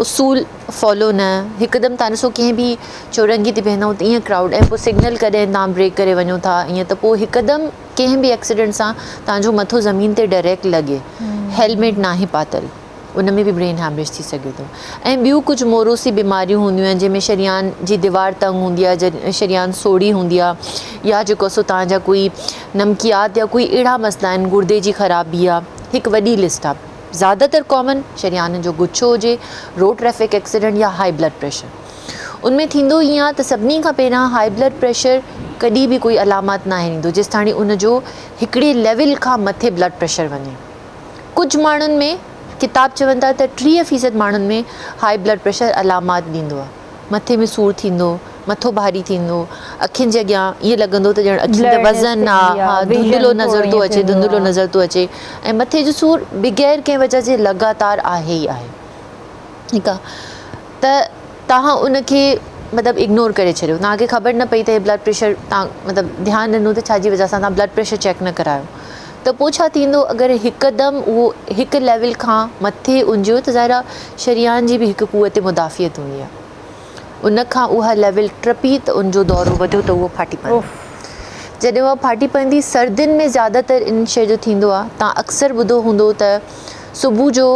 اصول فالو نه هڪدم تان ڏسو ڪنهن به چورنگي تي بيهندا آهيون ته ائين ڪرائوڊ ۽ پوء سگنل ڪڏهن تان بريڪ ڪري وڃو ٿا ائين ته پوء هڪدم ڪنهن به ايڪسيڊنٽ سان توهان جو مٿو زمين تي ڊائريڪٽ لڳي هيلميٽ ناهي پاتل ان ۾ به برين هيمريج ٿي سگهي ٿو ۽ ٻيون ڪجهه موروثي بيماريون هونديون آهن جنهن ۾ شريان جي ديوار تنگ هوندي آهي شريان سوڙهي هوندي آهي يا جيڪو سو توهان جا ڪوئي نمڪيات يا ڪوئي اهڙا مسئلا آهن گردي جي خرابي آهي هڪ وڏي لسٽ آهي زياده تر ڪامن شريانن جو گڇو هجي روڊ ٽريفڪ ايڪسيڊنٽ يا هائي بلڊ پريشر ان ۾ ٿيندو ائين آهي ته سڀني کان پهريان هائي بلڊ پريشر ڪڏهن به ڪوئي علامات ناهي ڏيندو جيستاڻي ان جو هڪڙي ليول کان مٿي بلڊ پريشر وڃي. ڪجهه ماڻهن ۾ ڪتاب چون ٿا ته 30% ماڻهن ۾ هائي بلڊ پريشر علامات ڏيندو آهي. مٿي ۾ سور ٿيندو، مٿو ڀاري ٿيندو، اکين جي اڳيان ائين لڳندو ته ڄڻ اکين تي وزن آ، ها ڌنڌلو نظر ٿو اچي، ڌنڌلو نظر ٿو اچي ۽ مٿي جو سور بغير ڪنهن وجه جي لڳاتار آهي ئي آهي. ٺيڪ آ. ته توهان ان کي مطلب اگنور ڪري ڇڏيو توهان کي خبر نه پئي ته هي بلڊ پريشر توهان مطلب ڌيان ڏنو ته ڇا جي وجه سان توهان بلڊ پريشر چيڪ نه ڪرايو ته پوء ڇا ٿيندو اگر هڪدم اهو هڪ ليول کان مٿي انجو ته ظاهر آهي شريان جي به هڪ قوت مدافعت هوندي آهي ان کان اها ليول ٽپي ته ان جو دورو وڌيو ته اهو ڦاٽي پوندو جڏهن اها ڦاٽي پوندي سردين ۾ زياده تر ان شيء جو ٿيندو آهي توهان اڪثر ٻڌو هوندو ته صبح جو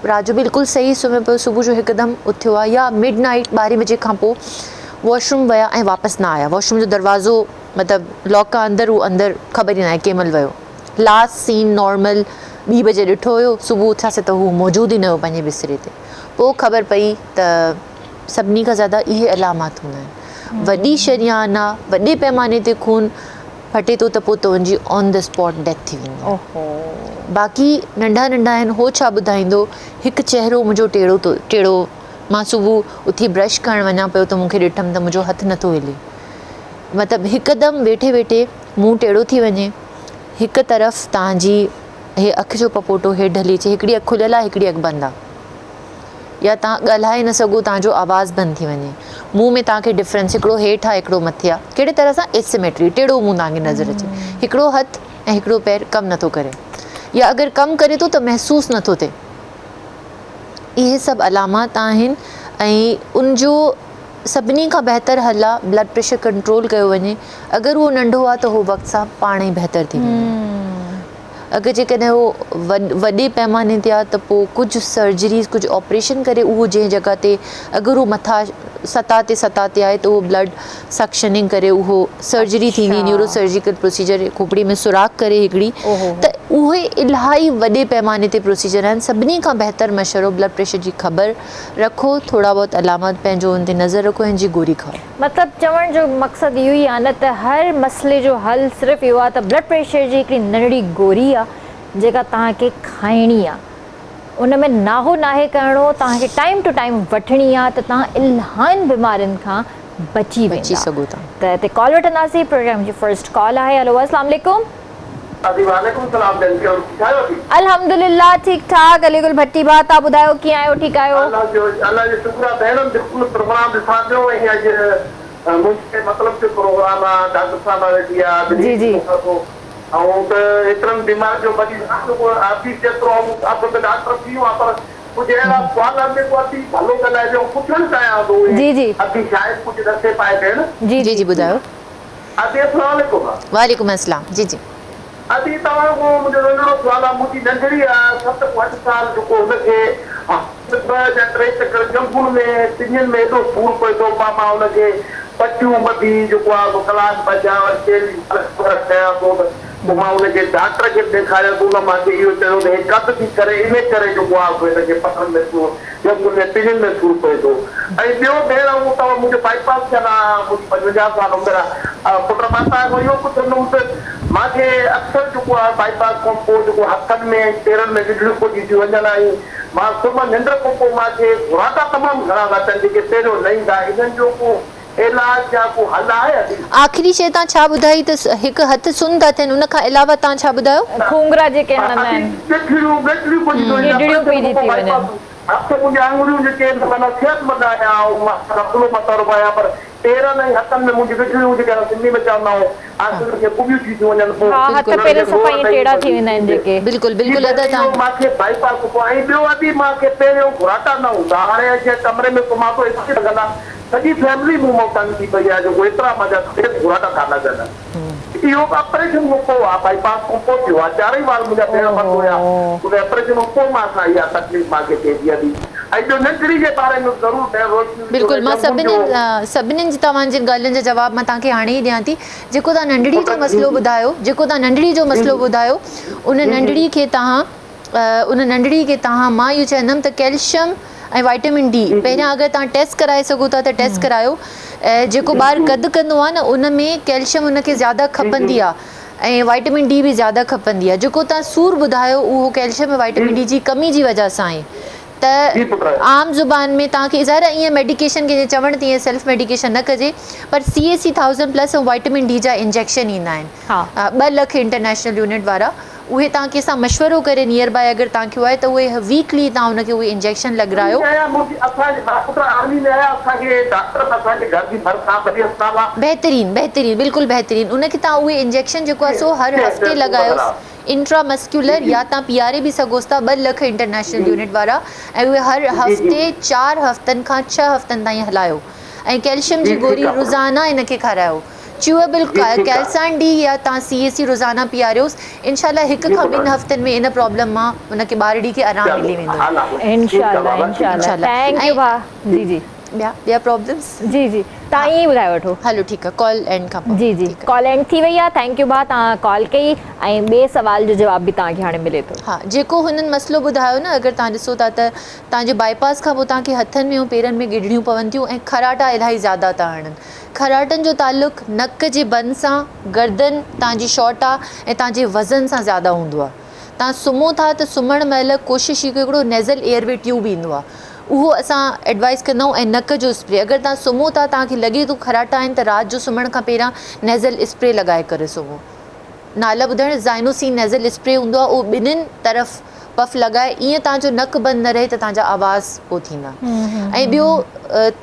رات جو بلڪل صحيح سمهيو پيو صبح جو هڪدم اٿيو آ يا مڊ نائيٽ ٻارهين بجي کان پوء واش روم ويا ۽ واپس نه آيا واش روم جو دروازو مطلب لاڪ آ اندر هو اندر خبر ئي ناهي ڪنهن مهل ويو لاسٽ سين نارمل ٻي بجي ڏٺو هيو صبح اٿياسي ته هو موجود ئي نه هيو پنهنجي بستري تي پوء خبر پئي ته سڀني کان زياده اهي علامات هوندا آهن وڏي شريان آ وڏي پيماني تي خون ڦٽي ٿو ته پوء تنهنجي آن the spot death ٿي ويندي آهي. باقي ننڍا ننڍا آهن هو ڇا ٻڌائيندو هڪ چهرو منهنجو ٽيڙو ٿو ٽيڙو مان صبح اٿي برش ڪرڻ وڃان پيو ته مون کي ڏٺم ته منهنجو هٿ نٿو هلي مطلب هڪدم ويٺي ويٺي منهن ٽيڙو ٿي وڃي هڪ طرف توهان جي هي اک جو پپوٽو هيٺ ڍلي اچي هڪڙي اک کليل آهي هڪڙي اک بند آهي. يا توهان ڳالهائي نه سگهو توهان جو آواز بند ٿي وڃي منهن ۾ توهان کي ڊفرنس هڪڙو هيٺ آهي هڪڙو مٿي آهي ڪهڙي طرح سان اسيميٽري ٽيڙو منهن توهان کي نظر اچي هڪڙو هٿ ۽ هڪڙو پير ڪم نٿو ڪري يا اگر ڪم ڪري ٿو ته محسوس نٿو ٿئي اهي سڀ علامات آهن ۽ ان جو سڀني کان بهتر حل آهي بلڊ پريشر ڪنٽرول ڪيو وڃي اگر اهو ننڍو آهي ته اهو وقت سان پاڻ ئي بهتر ٿي ويندو. اگر جيڪڏهن اهو وڏي پيماني تي آهي ته پوء ڪجهه سرجريز ڪجهه آپريشن ڪري اهو جنهن جڳهه تي اگر اهو مٿا سطح تي سطح تي آهي ته اهو بلڊ سڪشننگ ڪري اهو سرجري ٿيندي نيورو سرجيڪل پروسيجر کوپڙي ۾ سوراخ ڪري هڪڙي ته اهي الاهي وڏي پيماني تي پروسيجر آهن. سڀني کان بهتر مشورو بلڊ پريشر جي خبر رکو، ٿورا بهت علامات پنهنجو ان تي نظر رکو ۽ جي گوري کائو. مطلب چوڻ جو مقصد اهو ئي آهي نه ته هر مسئلي جو حل صرف اهو آهي ته بلڊ پريشر جي هڪڙي ننڍڙي گوري آهي جيڪا توهان کي کائڻي آهي ان ۾ ناهو ناهي ڪرڻو توهان کي ٽائيم ٽو ٽائيم وٺڻي آهي ته توهان الهن بيمارين کان بچي ويندا ته هتي ڪال وٺنداسين پروگرام جي فرسٽ ڪال آهي هلو اسلام عليڪم. ادي وعليڪم السلام جن ڪيئن ٺيڪ آهيو ادي. الحمدلله ٺيڪ ٺاڪ علي گل ڀٽي ڀاء توهان ٻڌايو ڪيئن آهيو ٺيڪ آهيو. الله جو الله جو شڪر آ ڀيڻ بلڪل پروگرام ڏسان پيو ۽ اڄ منهنجي مطلب جو پروگرام آ ڊاڪٽر صاحبه ويٺي آ جي جي. ٿو ۽ ته ايترن بيمارين جو مريض آفيس جيترو آئون اڳ ته ڊاڪٽر ٿي ويو آ پر ڪجهه اهڙا سوال آهن جيڪو ادي ڀلو ڳالهائي پيو پڇڻ چاهيان ٿو جي جي. ادي شايد ڪجهه ڏسي پائي ڀيڻ. جي جي جي جي ٻڌايو. ادي اسلام عليڪم. وعليڪم السلام جي جي. ادي توهان کان منهنجو ننڍڙو سوال آ منهنجي ننڍڙي آ 7 کان 8 سال جيڪو هن کي هفتي ۾ 2 يا 3 چڪر ڄنگهن ۾ پڃن ۾ ايڏو سور پئي ٿو پا مان هن کي پٽيون ٻڌي جيڪو آ سو ڪلاڪ ٻه جا وري تيل جي مالش وغيره ڪيان ٿو ته پوء مان هن کي ڊاڪٽر کي به ڏيکاريان ٿو ان مان کي اهو چيو ته هي قد ٿي ڪري انهي ڪري جيڪو آ سو هن کي پٽن ۾ سور ڄنگهن ۾ پڃن ۾ سور پئي ٿو ۽ ٻيو ڀيڻ اهو توهان منهنجو بائي پاس ٿيل آ منهنجي 55 سال عمر آ پٽ مان توهان کان اهو پڇندم ته مان کي اڪثر جيڪو آ بائي پاس کان پوء جيڪو هٿن ۾ ۽ پيرن ۾ ڳڍڙيون پئجي ٿيون وڃن ۽ مان سمهه ننڊ کان پوء مان کي گهراٽا تمام گهڻا ٿا اچن جيڪي پهريون نه ايندا انهن جو ڪو علاج يا ڪو حل آهي ادي؟ آخري شيء توهان ڇا ٻڌائي ته هڪ هٿ سن ٿا ٿين ان کان علاوه توهان ڇا ٻڌايو؟ کونگهرا جيڪي هڻندا آهن. ڳٺڙيون ڳٺڙيون پئجي ٿيون وڃن ڳڍڙيون پئجي ٿي وڃن. هٿ منهنجا آڱريون جيڪي آهن معنيٰ صحتمند آهيان ۽ مان رسلو متارو به آهيان پر پيرن ۽ هٿن ۾ منهنجون ڳٺڙيون جيڪي اسان سنڌي ۾ چوندا آهيون آڱرين کي ڪٻيون ٿي ٿيون وڃن پوء ها هٿ انهن پير کي صفا گوڙ ائين ڏئي ٽيڙا ٿي ويندا آهن جيڪي. بلڪل بلڪل ادا اهو توهان. مان کي بائي پاس کان پوء ۽ ٻيو ادي مان کي پهريون گهراٽا نه هوندا هاڻي جنهن ڪمري ۾ سمهان ٿو اي سي لڳل آهي سڄي فيملي مون مان تنگ ٿي پئي آهي جيڪو ايترا منهنجا سفيد گهراٽا ٿا لڳن. اهو به آپريشن کان پوء آ بائي پاس کان پوء ٿيو آ چارئي وال منهنجا ڀيڻ بند هيا ان آپريشن کان پوء مان سان اها تڪليف مان کي ٿئي ٿي ادي ۽ ٻيو ننڍڙي جي باري ۾ به ضرور ڀيڻ روشني وجهو بلڪل ۽ مان ڄنگهن جو. سڀنين سڀنين جي توهان جي ڳالهين جا جواب مان توهان کي هاڻي ئي ڏيان ٿي جيڪو توهان ننڍڙي جو مسئلو ٻڌايو جيڪو توهان ننڍڙي جو مسئلو ٻڌايو ان ننڍڙي کي توهان ان ننڍڙي کي توهان مان اهو چوندم ته ڪيلشم ۽ وائٽامن ڊي پهريان اگر توهان ٽيسٽ ڪرائي سگهو ٿا ته ٽيسٽ ڪرايو ۽ جيڪو ٻار قد ڪندو آهي نه ان ۾ ڪيلشم ان کي زياده کپندي آهي ۽ وائٽامن ڊي به زياده کپندي آهي جيڪو توهان سور ٻڌايو اهو ڪيلشم ۽ وائٽامن ڊي جي ڪمي جي وجه سان آهي ته عام زبان ۾ توهان کي ظاهر آهي ائين ميڊيڪيشن ڪنهن جي چوڻ تي ائين سيلف ميڊيڪيشن نه ڪجي پر C A C thousand plus ۽ vitamin D جا انجيڪشن ايندا آهن 2 لک انٽرنيشنل يونٽ وارا اهي توهان ڪنهن سان مشورو ڪري نيئر بائي اگر توهان کي آهي ته اهي ويڪلي توهان ان کي اهي انجيڪشن لڳرايو. بهترين بهترين بلڪل بهترين ان کي توهان اهي انجيڪشن جيڪو آهي سو هر هفتي لڳايوس انٽرا مسڪيولر يا توهان پياري به سگهوس ٿا 2 لک انٽرنيشنل يونٽ وارا ۽ اهي هر هفتي 4 هفتن کان 6 هفتن تائين هلايو ۽ ڪيلشم جي گوري روزانه ان کي کارايو. چيوئبل ڪيلسان ڊي يا توهان سي اي سي روزانه پياريوس انشاء الله هڪ کان ٻن هفتن ۾ ان پرابلم مان ان کي ٻارڙي کي آرام ملي ويندو. انشاء الله انشاء الله thank you ڀاء جي جي. ٻيا ٻيا پرابلمس. جي جي توهان ائين ئي ٻڌائي وٺو. هلو ٺيڪ آ ڪال اينڊ کان پوء. جي جي ڪال اينڊ ٿي وئي آ thank you ڀاء توهان ڪال ڪئي ۽ ٻئي سوال جو جواب به توهان کي هاڻي ملي ٿو. ها جيڪو هنن مسئلو ٻڌايو نه اگر توهان ڏسو ٿا ته توهان جي بائي پاس کان پوء توهان کي هٿن ۾ ۽ پيرن ۾ ڳڍڙيون پون ٿيون ۽ خراٽا الاهي زياده ٿا هڻن خراٽن جو تعلق نڪ جي بن سان، گردن توهان جي شارٽ آ ۽ توهان جي وزن سان زياده هوندو آ. توهان سمهو ٿا ته سمهڻ مهل ڪوشش هي ڪيو هڪڙو نيزل ايئر وي ٽيوب ايندو آ اهو اسان ايڊوائز ڪندا آهيون ۽ نڪ جو اسپري اگر توهان سمهو ٿا توهان کي لڳي ٿو خراٽا آهن ته رات جو سمهڻ کان پهريان نيزل اسپري لڳائي ڪري سمهو. نالا ٻڌائڻ زائنوسين نيزل اسپري هوندو آ اهو ٻنهين طرف پف لڳائي ائين توهان جو نڪ بند نه رهي ته توهان جا آواز پوء ٿيندا ۽ ٻيو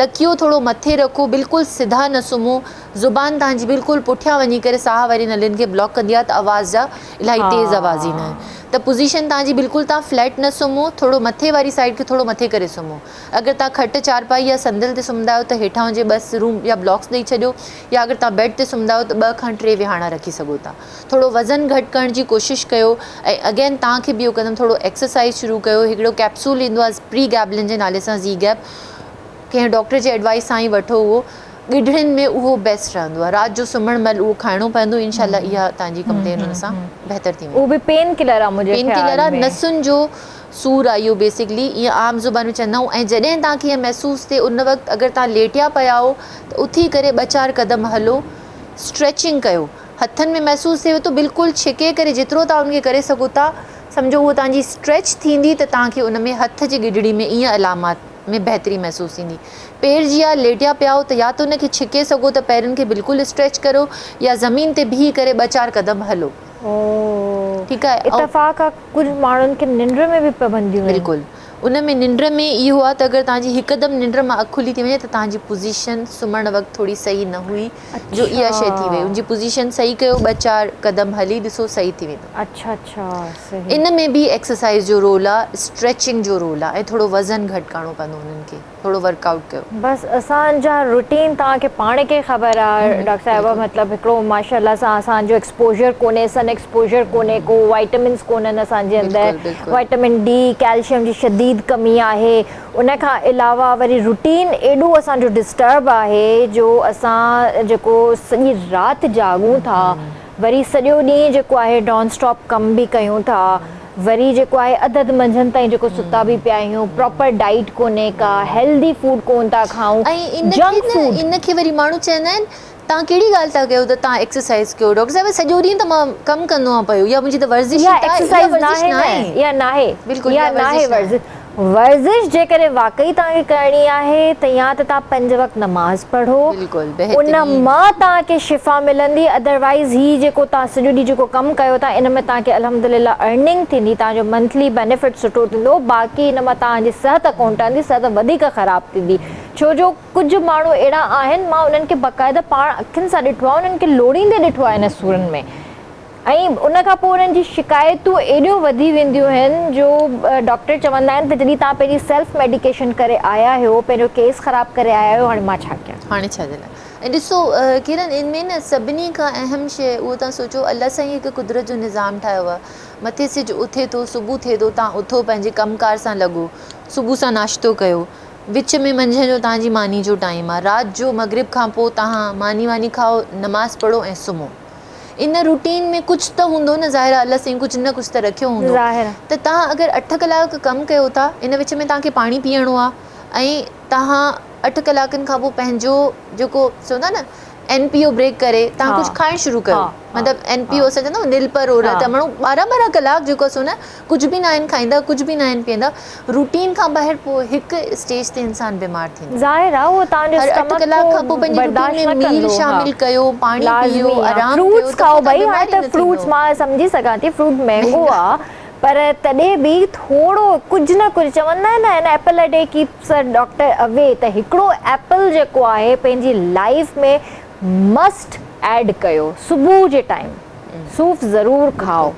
تڪيو ٿورو مٿي رکو، بلڪل سڌا نه سمهو، زبان توهان جي بلڪل پٺيان وڃي ڪري ساهه واري نلين کي بلاڪ ڪندي آهي ته آواز جا الاهي تيز آواز ايندا آهن ته پوزيشن توهان جي بلڪل توهان فليٽ نه سمهو ٿورو مٿي واري سائيڊ کي ٿورو مٿي ڪري سمهو اگر توهان کٽ چارپائي يا صندل تي سمهندا آهيو ته هيٺان هجي ٻه سرون يا بلاڪس ڏئي ڇڏيو يا اگر توهان بيڊ تي سمهندا آهيو ته ٻه کان ٽي ويهاڻا رکي سگهو ٿا ٿورو وزن گهٽ ڪرڻ جي ڪوشش ڪيو ۽ اگين توهان کي به اهو ڪندم ٿورو ايڪسرسائز شروع ڪيو هڪڙو ڪيپسول ايندو آهي پري گيبلن جي نالي سان زي گيپ ڪنهن ڊاڪٽر جي ايڊوائس سان ئي وٺو اهو ڳڍڙين ۾ اهو بيسٽ رهندو آهي رات جو سمهڻ مهل اهو کائڻو پوندو انشاء الله اها توهان جي ڪمپلين ان سان بهتر ٿي ويندي. اهو به پين ڪلر آهي منهنجي پين خيال ڪلر آهي ۾. نسن جو سور آهي اهو بيسڪلي ائين عام زبان ۾ چوندا آهيون ۽ جڏهن توهان کي ائين محسوس ٿئي ان وقت اگر توهان ليٽيا پيا آهو ته اٿي ڪري ٻه چار قدم هلو اسٽريچنگ ڪيو هٿن ۾ محسوس ٿئيو ٿو بلڪل ڇڪي ڪري جيترو توهان ان کي ڪري سگهو ٿا سمجهو اهو توهان جي اسٽريچ ٿيندي ته توهان کي ان ۾ هٿ جي ڳڍڙي ۾ ائين علامات ۾ بهتري محسوس ٿيندي. پير جي يا ليٽيا پيا آهيو ته يا ته ان کي ڇڪي سگهو ته پيرن کي بلڪل اسٽريچ ڪريو يا زمين تي بيهي ڪري ٻه چار قدم هلو. ٺيڪ آهي. اتفاق آ ڪجهه ماڻهن کي ننڊ ۾ به پونديون آهن. بلڪل ان ۾ ننڊ ۾ اهو آهي ته اگر توهان جي هڪدم ننڊ مان اک کلي ٿي وڃي ته توهان جي پوزيشن سمهڻ وقت ٿوري صحيح نه هئي جو اها شيء ٿي وئي ان جي پوزيشن صحيح ڪيو ٻه چار قدم هلي ڏسو صحيح ٿي ويندو. اڇا اڇا صحيح. ان ۾ به ايڪسرسائيز جو رول آ اسٽريچنگ جو رول آ ۽ ٿورو وزن گهٽ ڪرڻو پوندو انهن کي ٿورو ورڪ آئوٽ ڪيو. بس اسان جا روٽين توهان کي پاڻ کي خبر آ ڊاڪٽر صاحبه مطلب هڪڙو ماشاء الله سان اسان جو ايڪسپوجر ڪونهي سن ايڪسپوجر ڪونهي ڪو وائٽمنس ڪونهن اسان جي اندر وائٽمن ڊي ڪيلشيم جي شديد ڪمي آهي ان کان علاوه وري روٽين ايڏو اسان جو ڊسٽرب آهي جو اسان جيڪو سڄي رات جاڳون ٿا وري سڄو ڏينهن جيڪو آهي ڊان اسٽاپ ڪم به ڪيون ٿا وري جيڪو آهي اڌ اڌ منجهند تائين جيڪو ستا به پيا آهيون پراپر ڊائيٽ ڪونهي ڪا هيلدي فوڊ ڪون ٿا کائون ۽ ان کي جنڪ نه فوڊ. ان کي وري ماڻهو چوندا آهن توهان ڪهڙي ڳالهه ٿا ڪيو ته توهان ايڪسرسائز ڪيو ڊاڪٽر صاحب سڄو ڏينهن ته مان ڪم ڪندو آهيان پيو يا منهنجي ته ورزش اها ئي ته آهي اها ايڪسرسائز ورزش ناهي نه ناهي اها ناهي بلڪل اها اها ناهي ورزش ناهي. ورزش ورزش جيڪڏهن واقعي توهان کي ڪرڻي آهي ته يا ته توهان پنج وقت نماز پڙهو بلڪل ان بهترين. مان توهان کي شفا ملندي ادروائيز هي جيڪو توهان سڄو ڏينهن جيڪو ڪم ڪيو ٿا ان ۾ توهان کي الحمدلله ارننگ ٿيندي توهان جو منٿلي بينيفٽ سٺو ٿيندو باقي ان مان توهان جي صحت ڪونه ٺهندي صحت وڌيڪ خراب ٿيندي ڇو جو ڪجهه ماڻهو اهڙا آهن مان انهن کي باقاعده پاڻ اکين سان ڏٺو آهي انهن کي لوڙيندي ڏٺو آهي ان سورن ۾ ۽ ان کان پوء انهن جي شڪايتون ايڏيون وڌي وينديون آهن جو ڊاڪٽر چوندا آهن ته جڏهن توهان پنهنجي سيلف ميڊيڪيشن ڪري آيا آهيو پنهنجو ڪيس خراب ڪري آيا آهيو هاڻي مان ڇا ڪيان. هاڻي ڇا جي لاء ۽ ڏسو ڪرن ان ۾ نه سڀني کان اهم شيء اهو توهان سوچو الله سائين هڪ قدرت جو نظام ٺاهيو آهي مٿي سج اٿي ٿو صبح ٿئي ٿو توهان اٿو پنهنجي ڪم ڪار سان لڳو صبح سان ناشتو ڪيو وچ ۾ منجهند جو توهان جي ماني جو ٽائيم آهي رات جو مغرب کان پوء توهان ماني واني کائو نماز پڙهو ۽ سمهو ان روٽين ۾ ڪجهه ته هوندو نه ظاهر آهي الله سائين ڪجهه نه ڪجهه ته رکيو هوندو ته توهان اگر اٺ ڪلاڪ ڪم ڪيو ٿا ان وچ ۾ توهان کي پاڻي پيئڻو آهي ۽ توهان اٺ ڪلاڪن کان پوء پنهنجو جيڪو چوندا نه اين پي او بريڪ ڪري توهان ڪجهه کائڻ شروع ڪيو مطلب اين پي او اسان چوندا آهيون نل پر اورل ته ماڻهو ٻارهن ٻارهن ڪلاڪ جيڪو سو نه ڪجهه به ناهن کائيندا ڪجهه به ناهن پيئندا روٽين کان ٻاهر پوء هڪ اسٽيج تي انسان بيمار ٿيندو. ظاهر آ اهو توهان جو هر اٺ اسٽمڪ ڪلاڪ ڪو کان پوء پنهنجي روٽين برداشت ۾ نه ميل ڪندو ها شامل ڪيو پاڻي پيئو لازمي آ آرام ڪيو فروٽس ته پوء کائو توهان ڀئي بيمار هاڻي ئي ته نه فروٽس ٿيندو. مان سمجهي سگهان ٿي فروٽ مهنگو مهنگا آ پر تڏهن به ٿورو ڪجهه نه ڪجهه چوندا آهن نه an apple a day keeps a doctor away ته هڪڙو ايپل جيڪو آهي پنهنجي لائف ۾ مسٽ ايڊ ڪيو صبح جي ٽائيم صوف ضرور کائو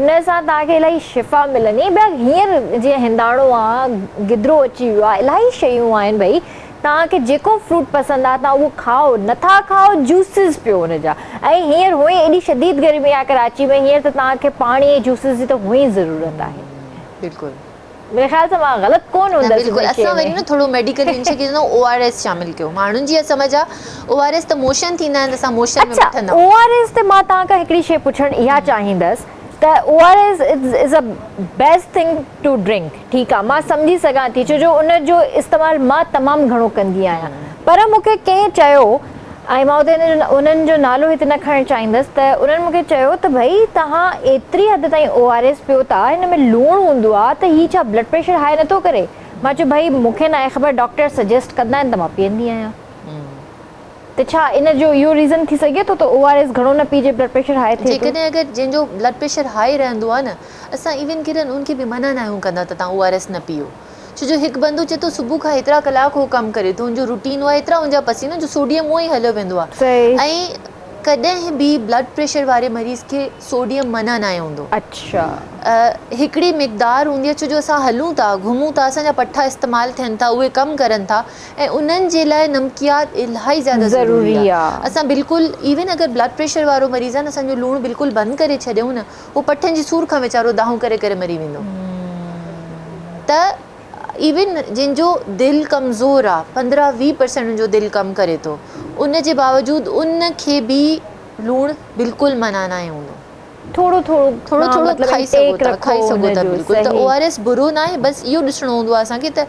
ان سان توهان کي الاهي شفا ملندي ٻيا هينئر جيئن هنداڻو آ گدرو اچي ويو آ الاهي شيون آهن ڀئي توهان کي جيڪو فروٽ پسند آ توهان اهو کائو نٿا کائو جوسز پيو ان جا ۽ هينئر هونئن ايڏي شديد گرمي آ ڪراچي ۾ هينئر ته توهان کي پاڻي ۽ جوسز جي ته هونئن ئي ضرورت آهي. بلڪل. منهنجي خيال سان مان غلط ڪونه نه هوندس بلڪل ان شيء اسان وري ۾. نه ٿورو ميڊيڪلي ان شيء کي چوندا آهيون او آر ايس شامل ڪيو ماڻهن جي اها سمجهه آ او آر ايس ته موشن ٿيندا آهن ته اسان موشن ۾ اڇا وٺندا او آر ايس تي مان توهان کان هڪڙي شيء پڇڻ اها چاهيندس ته O R S is a best thing to drink ٺيڪ آ مان سمجهي سگهان ٿي ڇو جو ان جو استعمال مان تمام گهڻو ڪندي آهيان پر مون کي ڪنهن چيو ۽ مان اتي انهن جو نالو هتي نه کڻڻ چاهيندس ته انهن مون کي چيو ته ڀئي توهان ايتري حد تائين او آر ايس پيو ٿا هن ۾ لوڻ هوندو آهي ته هي ڇا بلڊ پريشر هاء نٿو ڪري مان چيو ڀئي مون کي ناهي خبر ڊاڪٽر سجيسٽ ڪندا آهن ته مان پيئندي آهيان ته ڇا ان جو اهو ريزن ٿي سگهي ٿو ته او آر ايس گهڻو نه پيئجي بلڊ پريشر هاء ٿئي ٿو. جيڪڏهن اگر جنهن جو بلڊ پريشر هاء رهندو آهي نه اسان ايون ڪرن ان کي به منع ناهيون ڪندا ته توهان او آر ايس نه پيئو. ڇو جو هڪ بندو چئي ٿو صبح کان هيترا ڪلاڪ هو ڪم ڪري ٿو ان جو روٽين اهو آهي ايترا ان جا پسينو جو سوڊيم اونئن ئي هليو ويندو آهي ۽ ڪڏهن به بلڊ پريشر واري مريض کي سوڊيم منع ناهي هوندو. اڇا. هڪڙي مقدار هوندي آهي ڇو جو اسان هلون ٿا گهمون ٿا اسان جا پٺا استعمال ٿين ٿا اهي ڪم ڪرن ٿا ۽ انهن جي لاء نمڪيات الاهي زياده ضروري آهي اسان بلڪل ايون اگر بلڊ پريشر وارو مريض آهي نه اسان جو لوڻ بلڪل بند ڪري ڇڏيون نه هو پٺن جي سور کان ويچارو دانهون ڪري ڪري مري ويندو ته ايون جن جو دل ڪمزور آ 15 20 پرسنٽ ان جو دل ڪم ڪري ٿو ان جي باوجود ان کي به لوڻ بلڪل منع ناهي هوندو. ٿورو ٿورو ٿورو ٿورو کائي سگهو ٿا کائي سگهو ٿا بلڪل ته او آر ايس برو ناهي بس اهو ڏسڻو هوندو آهي اسان کي ته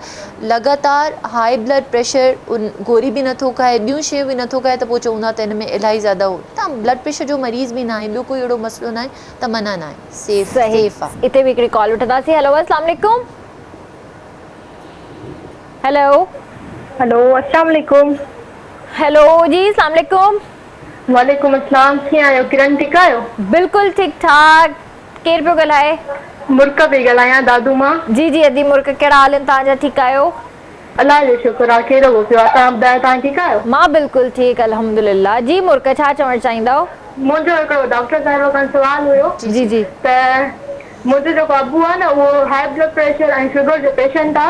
لڳاتار هائي بلڊ پريشر ان گوري به نٿو کائي ٻيون شيون به نٿو کائي ته پوء چون ٿا ته هن ۾ الاهي زياده هو ته بلڊ پريشر جو مريض به ناهي ٻيو ڪوئي اهڙو مسئلو ناهي ته منع ناهي سيف سيف آ. اتي به هڪڙي ڪال وٺنداسين هيلو اسلام عليڪم هيلو. هيلو اسلام عليڪم. هيلو جي اسلام عليڪم. وعليڪم السلام ڪيئن آهيو ڪرن ٺيڪ آهيو. بلڪل ٺيڪ ٺاڪ ڪير پيو ڳالهائي. مرڪ پئي ڳالهايان دادو مان. جي جي ادي مرڪ ڪهڙا حال آهن توهان جا ٺيڪ آهيو. الله جو شڪر آ ڪهڙو به پيو آ توهان ٻڌايو توهان ٺيڪ آهيو. مان بلڪل ٺيڪ الحمدلله جي مرڪ ڇا چوڻ چاهيندؤ. منهنجو هڪڙو ڊاڪٽر صاحبه کان سوال هيو جي جي. ته منهنجو جيڪو ابو آ نه اهو هائي بلڊ پريشر ۽ شگر جو پيشنٽ آ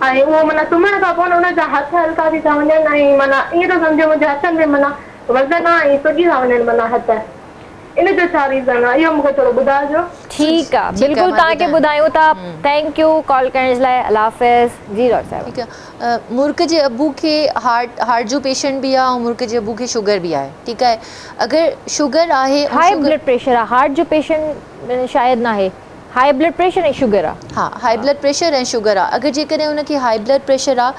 ۽ اهو معنيٰ سمهڻ کان پوء نه ان جا هٿ هلڪا ٿي ٿا وڃن ۽ معنيٰ ائين ٿو سمجهو منهنجي هٿن ۾ معنيٰ وزن آ ۽ سڄي ٿا وڃن معنيٰ هٿ ان جو ڇا ريزن آ اهو مونکي ٿورو ٻڌائجو. ٺيڪ آ بلڪل توهان کي ٻڌايون ٿا thank you call ڪرڻ جي لاء الله حافظ جي ڊاڪٽر صاحبه. ٺيڪ آ مرڪ جي ابو کي هارٽ هارٽ جو پيشنٽ به آ ۽ مرڪ جي ابو کي شگر به آهي ٺيڪ آهي اگر شگر آهي ۽ هائي بلڊ پريشر آ هارٽ جو پيشنٽ شايد ناهي هائي بلڊ پريشر ۽ شگر آ. ها هائي بلڊ پريشر ۽ شگر آ اگر جيڪڏهن ان کي هائي بلڊ پريشر آ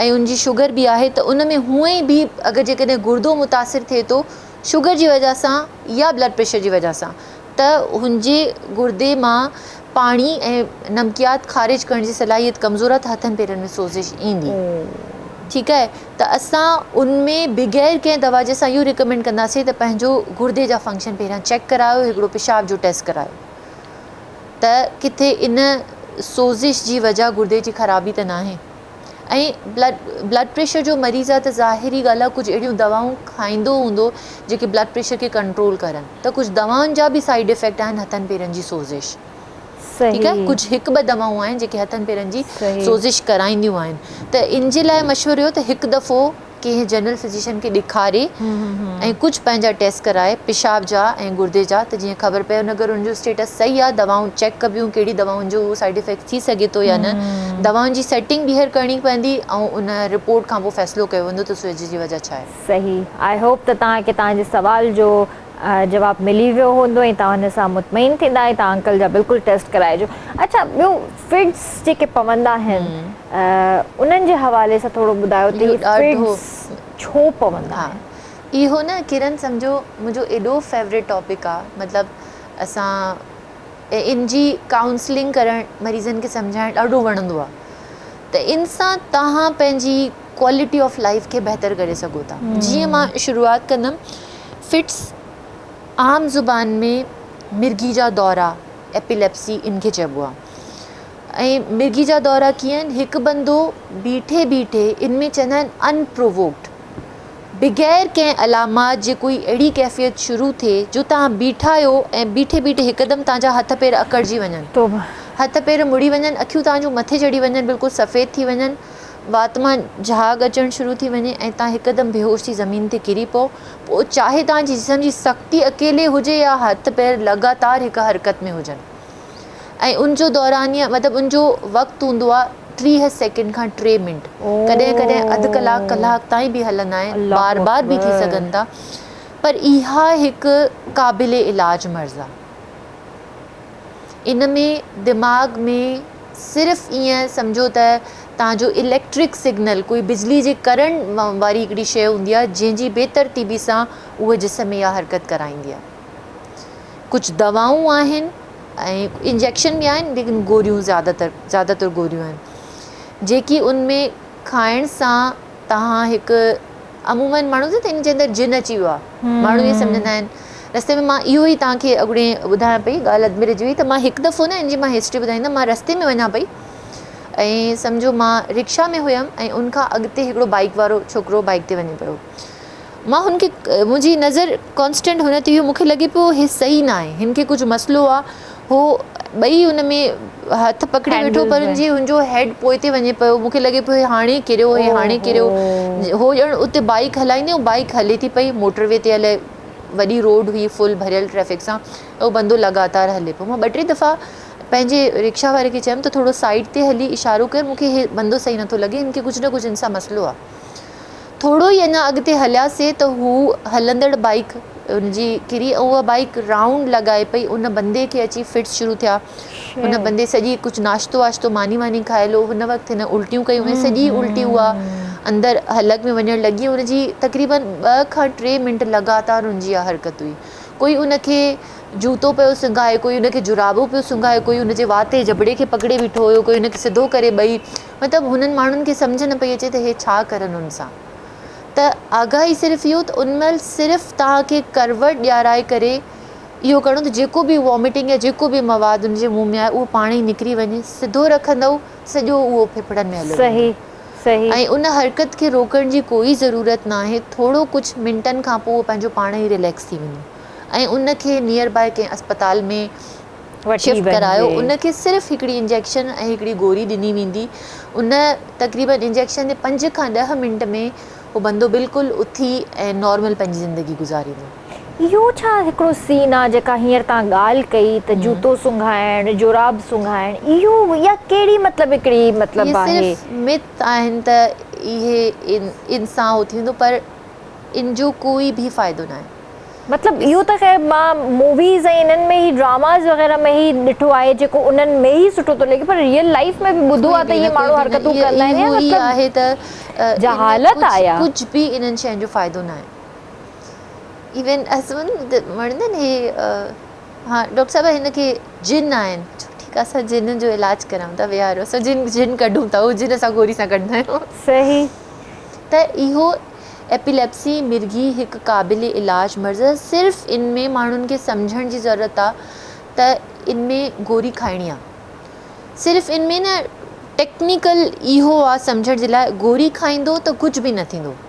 ۽ ان جي شگر به آهي ته ان ۾ هونئن ئي به اگر جيڪڏهن گردو متاثر ٿئي ٿو شگر جي وجه سان يا بلڊ پريشر جي وجه سان ته هن جي گردي مان پاڻي ۽ نمڪيات خارج ڪرڻ جي صلاحيت ڪمزور آ ته هٿن پيرن ۾ سوزش ايندي ٺيڪ آهي ته اسان ان ۾ بغير ڪنهن دوا جي اسان اهو ريڪمينڊ ڪنداسين ته پنهنجو گردي جا فنڪشن پهريان چيڪ ڪرايو هڪڙو پيشاب جو ٽيسٽ ڪرايو ته ڪٿي ان سوزش جي وجه گردي جي خرابي ته ناهي. ۽ بلڊ بلڊ پريشر جو مريض آ ته ظاهري ڳالهه آ ڪجهه اهڙيون دوائون کائيندو هوندو جيڪي بلڊ پريشر کي ڪنٽرول ڪرن ته ڪجهه دوائن جا به سائيڊ افيڪٽ آهن هٿن پيرن جي سوزش ٺيڪ آهي ڪجهه هڪ ٻه دوائون آهن جيڪي هٿن پيرن جي سوزش ڪرائينديون آهن ته ان جي لاء مشورو اهو ته هڪ دفعو ڪنهن جنرل فزيشن کي ڏيکاري ۽ ڪجهه پنهنجا ٽيسٽ ڪرائي پيشاب جا ۽ گردي جا ته جيئن خبر پئي اگر ان جو اسٽيٽس صحيح آهي دوائون چيڪ ڪبيون ڪهڙي دوائن جو اهو سائيڊ افيڪٽ ٿي سگهي ٿو يا نه دوائن جي سيٽنگ ٻيهر ڪرڻي پوندي ۽ ان رپورٽ کان پوء فيصلو ڪيو ويندو ته سوڄ جي وجه ڇا آهي. صحيح I hope ته توهان کي توهان جي سوال جو جواب ملي ويو هوندو ۽ توهان ان سان مطمئن ٿيندا ۽ توهان انڪل جا بلڪل ٽيسٽ ڪرائجو. اڇا ٻيو فٽس جيڪي پوندا آهن انهن جي حوالي سان ٿورو ٻڌايو ته هي فٽس ڇو پوندا آهن؟ اهو نه ڪرن سمجهو منهنجو ايڏو فيورٽ ٽاپڪ آ مطلب اسان ان جي ڪائونسلنگ ڪرڻ مريضن کي سمجهائڻ ڏاڍو وڻندو آ ته ان سان توهان پنهنجي ڪوالٽي آف لائف کي بهتر ڪري سگهو ٿا جيئن مان شروعات ڪندم فٽس عام زبان ۾ مرگي جا دورا ايپيليپسي ان کي چئبو آهي ۽ مرگي جا دورا ڪيئن آهن هڪ بندو بيٺي بيٺي ان ۾ چوندا آهن ان پرووڪڊ بغير ڪنهن علامات جي ڪوئي اهڙي ڪيفيت شروع ٿئي جو توهان بيٺا آهيو ۽ بيٺي بيٺي هڪدم توهان جا هٿ پير اڪڙجي وڃن هٿ پير مڙي وڃن اکيون توهان جون مٿي چڙهي وڃن بلڪل سفيد ٿي وڃن وات مان جهاڳ اچڻ شروع ٿي وڃي ۽ توهان هڪدم بيهوش ٿي زمين تي ڪري پئو، پوء چاهي توهان جي جسم جي سختي اڪيلي هجي يا هٿ پير لڳاتار هڪ حرڪت ۾ هجن ۽ ان جو دورانيه مطلب ان جو وقت هوندو آهي 30 سيڪنڊ کان 3 منٽ ڪڏهن ڪڏهن اڌ ڪلاڪ ڪلاڪ تائين به هلندا آهن بار بار به ٿي سگهن ٿا پر اها هڪ قابل علاج مرض آهي. ان ۾ دماغ ۾ صرف ائين سمجهو ته توهان جو اليڪٽرڪ سگنل ڪوئي بجلي جي ڪرنٽ واري هڪڙي شيء هوندي آهي جنهن جي بي ترتيبي سان اهو جسم ۾ اها حرڪت ڪرائيندي آهي. ڪجهه دوائون آهن ۽ انجيڪشن به آهن ليڪن گوريون زياده تر زياده تر گوريون آهن جيڪي ان ۾ کائڻ سان توهان هڪ عموماً ماڻهو چون ٿا هن جي اندر جن اچي ويو آهي ماڻهو ائين سمجهندا آهن رستي ۾ مان اهو ئي توهان کي اڳڙي ٻڌايان پئي ڳالهه اڌ ۾ رهجي وئي ته مان هڪ دفعو نه ان جي مان هسٽري ٻڌائيندم مان رستي ۾ وڃان پئي ۽ سمجهو مان رڪشا ۾ هيم ۽ ان کان اڳتي هڪڙو بائيڪ وارو ڇوڪرو بائيڪ تي وڃي پيو مان هن کي منهنجي نظر ڪانسٽنٽ هن تي هئي مون کي لڳي پيو هي صحيح نه آهي هن کي ڪجهه مسئلو آهي هو ٻئي هن ۾ هٿ پڪڙي ويٺو پر هن جي هن جو هيڊ پوئتي وڃي پيو مون کي لڳي پيو هي هاڻي ڪريو هي هاڻي ڪريو هو ڄڻ اتي بائيڪ هلائيندي ۽ بائيڪ هلي ٿي پئي موٽر وي تي الائي وڏي روڊ هئي فل ڀريل ٽريفڪ سان اهو بندو لڳاتار هلي پيو مان ٻه ٽي دفعا پنهنجي رڪشا واري کي چيم ته ٿورو سائيڊ تي هلي اشارو ڪر مون کي هي بندو صحيح نٿو لڳي هن کي ڪجهه نه ڪجهه هن سان مسئلو آهي. ٿورو ئي اڃا اڳتي هلياسي ته هو هلندڙ بائيڪ ان جي ڪري ۽ اها بائيڪ رائونڊ لڳائي پئي ان بندي کي اچي فٽس شروع ٿيا ان بندي سڄي ڪجهه ناشتو واشتو ماني واني کايل هو هن وقت هن الٽيون ڪيون ۽ سڄي الٽي اها اندر حلق ۾ وڃڻ لڳي ان جي تقريبن ٻه کان ٽي منٽ لڳاتار ان جي اها حرڪت هئي ڪوئي ان کي جوتو پيو سنگهائي، ڪوئي ان کي جورابو پيو سنگهائي، ڪوئي ان جي وات جي جبڙي کي پڪڙي بيٺو هيو، ڪوئي ان کي سڌو ڪري ٻئي مطلب هنن ماڻهن کي سمجهه نه پئي اچي ته هي ڇا ڪرن ان سان ته آگاهي صرف اهو ته ان مهل صرف توهان کي ڪروٽ ڏيارائي ڪري اهو ڪرڻو ته جيڪو به واميٽنگ يا جيڪو به مواد ان جي منهن ۾ آهي اهو پاڻ ئي نڪري وڃي سڌو رکندؤ سڄو اهو ڦڦڙن ۾ هليو ويندو ۽ ان حرڪت کي روڪڻ جي ڪوئي ضرورت ناهي ٿورو ڪجهه منٽن کان پوء اهو پنهنجو پاڻ ئي رليڪس ٿي ويندو. ۽ ان کي نيئر باء ڪنهن اسپتال ۾ شفٽ ڪرايو ان کي صرف هڪڙي انجيڪشن ۽ هڪڙي گوري ڏني ويندي ان تقريبن انجيڪشن جي پنج کان ڏهه منٽ ۾ هو بندو بلڪل اٿي ۽ نارمل پنهنجي زندگي گذاريندو. اهو ڇا هڪڙو سين آ جيڪا هينئر توهان ڳالهه ڪئي ته جوتو سونگهائڻ جوراب سونگهائڻ اهو اها ڪهڙي مطلب هڪڙي مطلب آهي. اهي صرف مٿ آهن ته اهي ان سان هو ٿيندو پر ان جو ڪوئي به فائدو ناهي. مطلب اهو ته خير مان موويز ۽ انهن ۾ هي ڊراماز وغيره ۾ ئي ڏٺو آهي جيڪو انهن ۾ ئي سٺو ٿو لڳي پر ريئل لائيف ۾ به ٻڌو آهي ته اهي ماڻهو حرڪتون ڪندا آهن يا مطلب آهي ته جهالت آهي ڪجهه به انهن شين جو فائدو ناهي ايون اسان وڻندا آهن هي ها ڊاڪٽر صاحب هن کي جن آهن ٺيڪ آهي اسان جن جو علاج ڪرايون ٿا ويهاريو اسان جن جن ڪڍون ٿا هو جن اسان گوري سان ڪڍندا آهيون صحيح ته اهو ايپيليپسي مرگي هڪ قابل علاج مرض آهي صرف ان ۾ ماڻهن کي سمجهڻ جي ضرورت آهي ته ان ۾ گوري کائڻي آهي صرف ان ۾ نه ٽيڪنيڪل اهو آهي سمجهڻ جي لاء گوري کائيندو ته ڪجهه به نه ٿيندو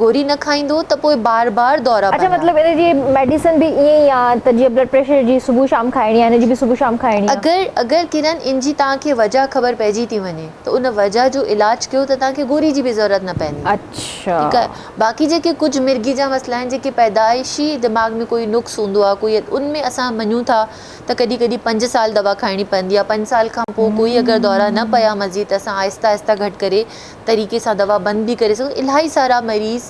گوري نه کائيندو ته پوء بار بار دورا اڇا مطلب ان جي ميڊيسن به ائين ئي آ ته جيئن بلڊ پريشر جي صبح شام کائڻي آ ان جي به صبح شام کائڻي آ. اگر اگر ڪرن ان جي توهان کي وجه خبر پئجي ٿي وڃي ته ان وجه جو علاج ڪيو ته توهان کي گوري جي به ضرورت نه پوندي. اڇا. ٺيڪ آهي باقي جيڪي ڪجهه مرگي جا مسئلا آهن جيڪي پيدائشي دماغ ۾ ڪوئي نقص هوندو آ ڪوئي ان ۾ اسان مڃون ٿا ته ڪڏهن ڪڏهن پنج سال دوا کائڻي پوندي آ پنج سال کان پوء ڪوئي اگر دورا نه پيا مزيد ته اسان آهسته آهسته گهٽ ڪري طريقي سان دوا بند به ڪري سگهون الاهي سارا مريض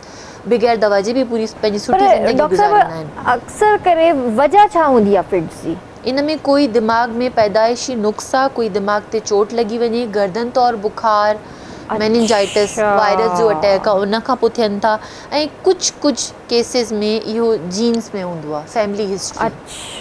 بغير دوا جي به پوري پنهنجي پر سٺي زندگي ڊاڪٽر صاحب گذاريندا آهن. اڪثر ڪري وجه ڇا هوندي آهي فٽس جي؟ ان ۾ ڪوئي دماغ ۾ پيدائشي نقص آ ڪوئي دماغ تي چوٽ لڳي وڃي گردن طور بخار ميننجائٽس وائرس جو اٽيڪ آ ان کان پوء ٿين ٿا ۽ ڪجهه ڪجهه ڪيسز ۾ اهو جينز ۾ هوندو آ فيملي هسٽري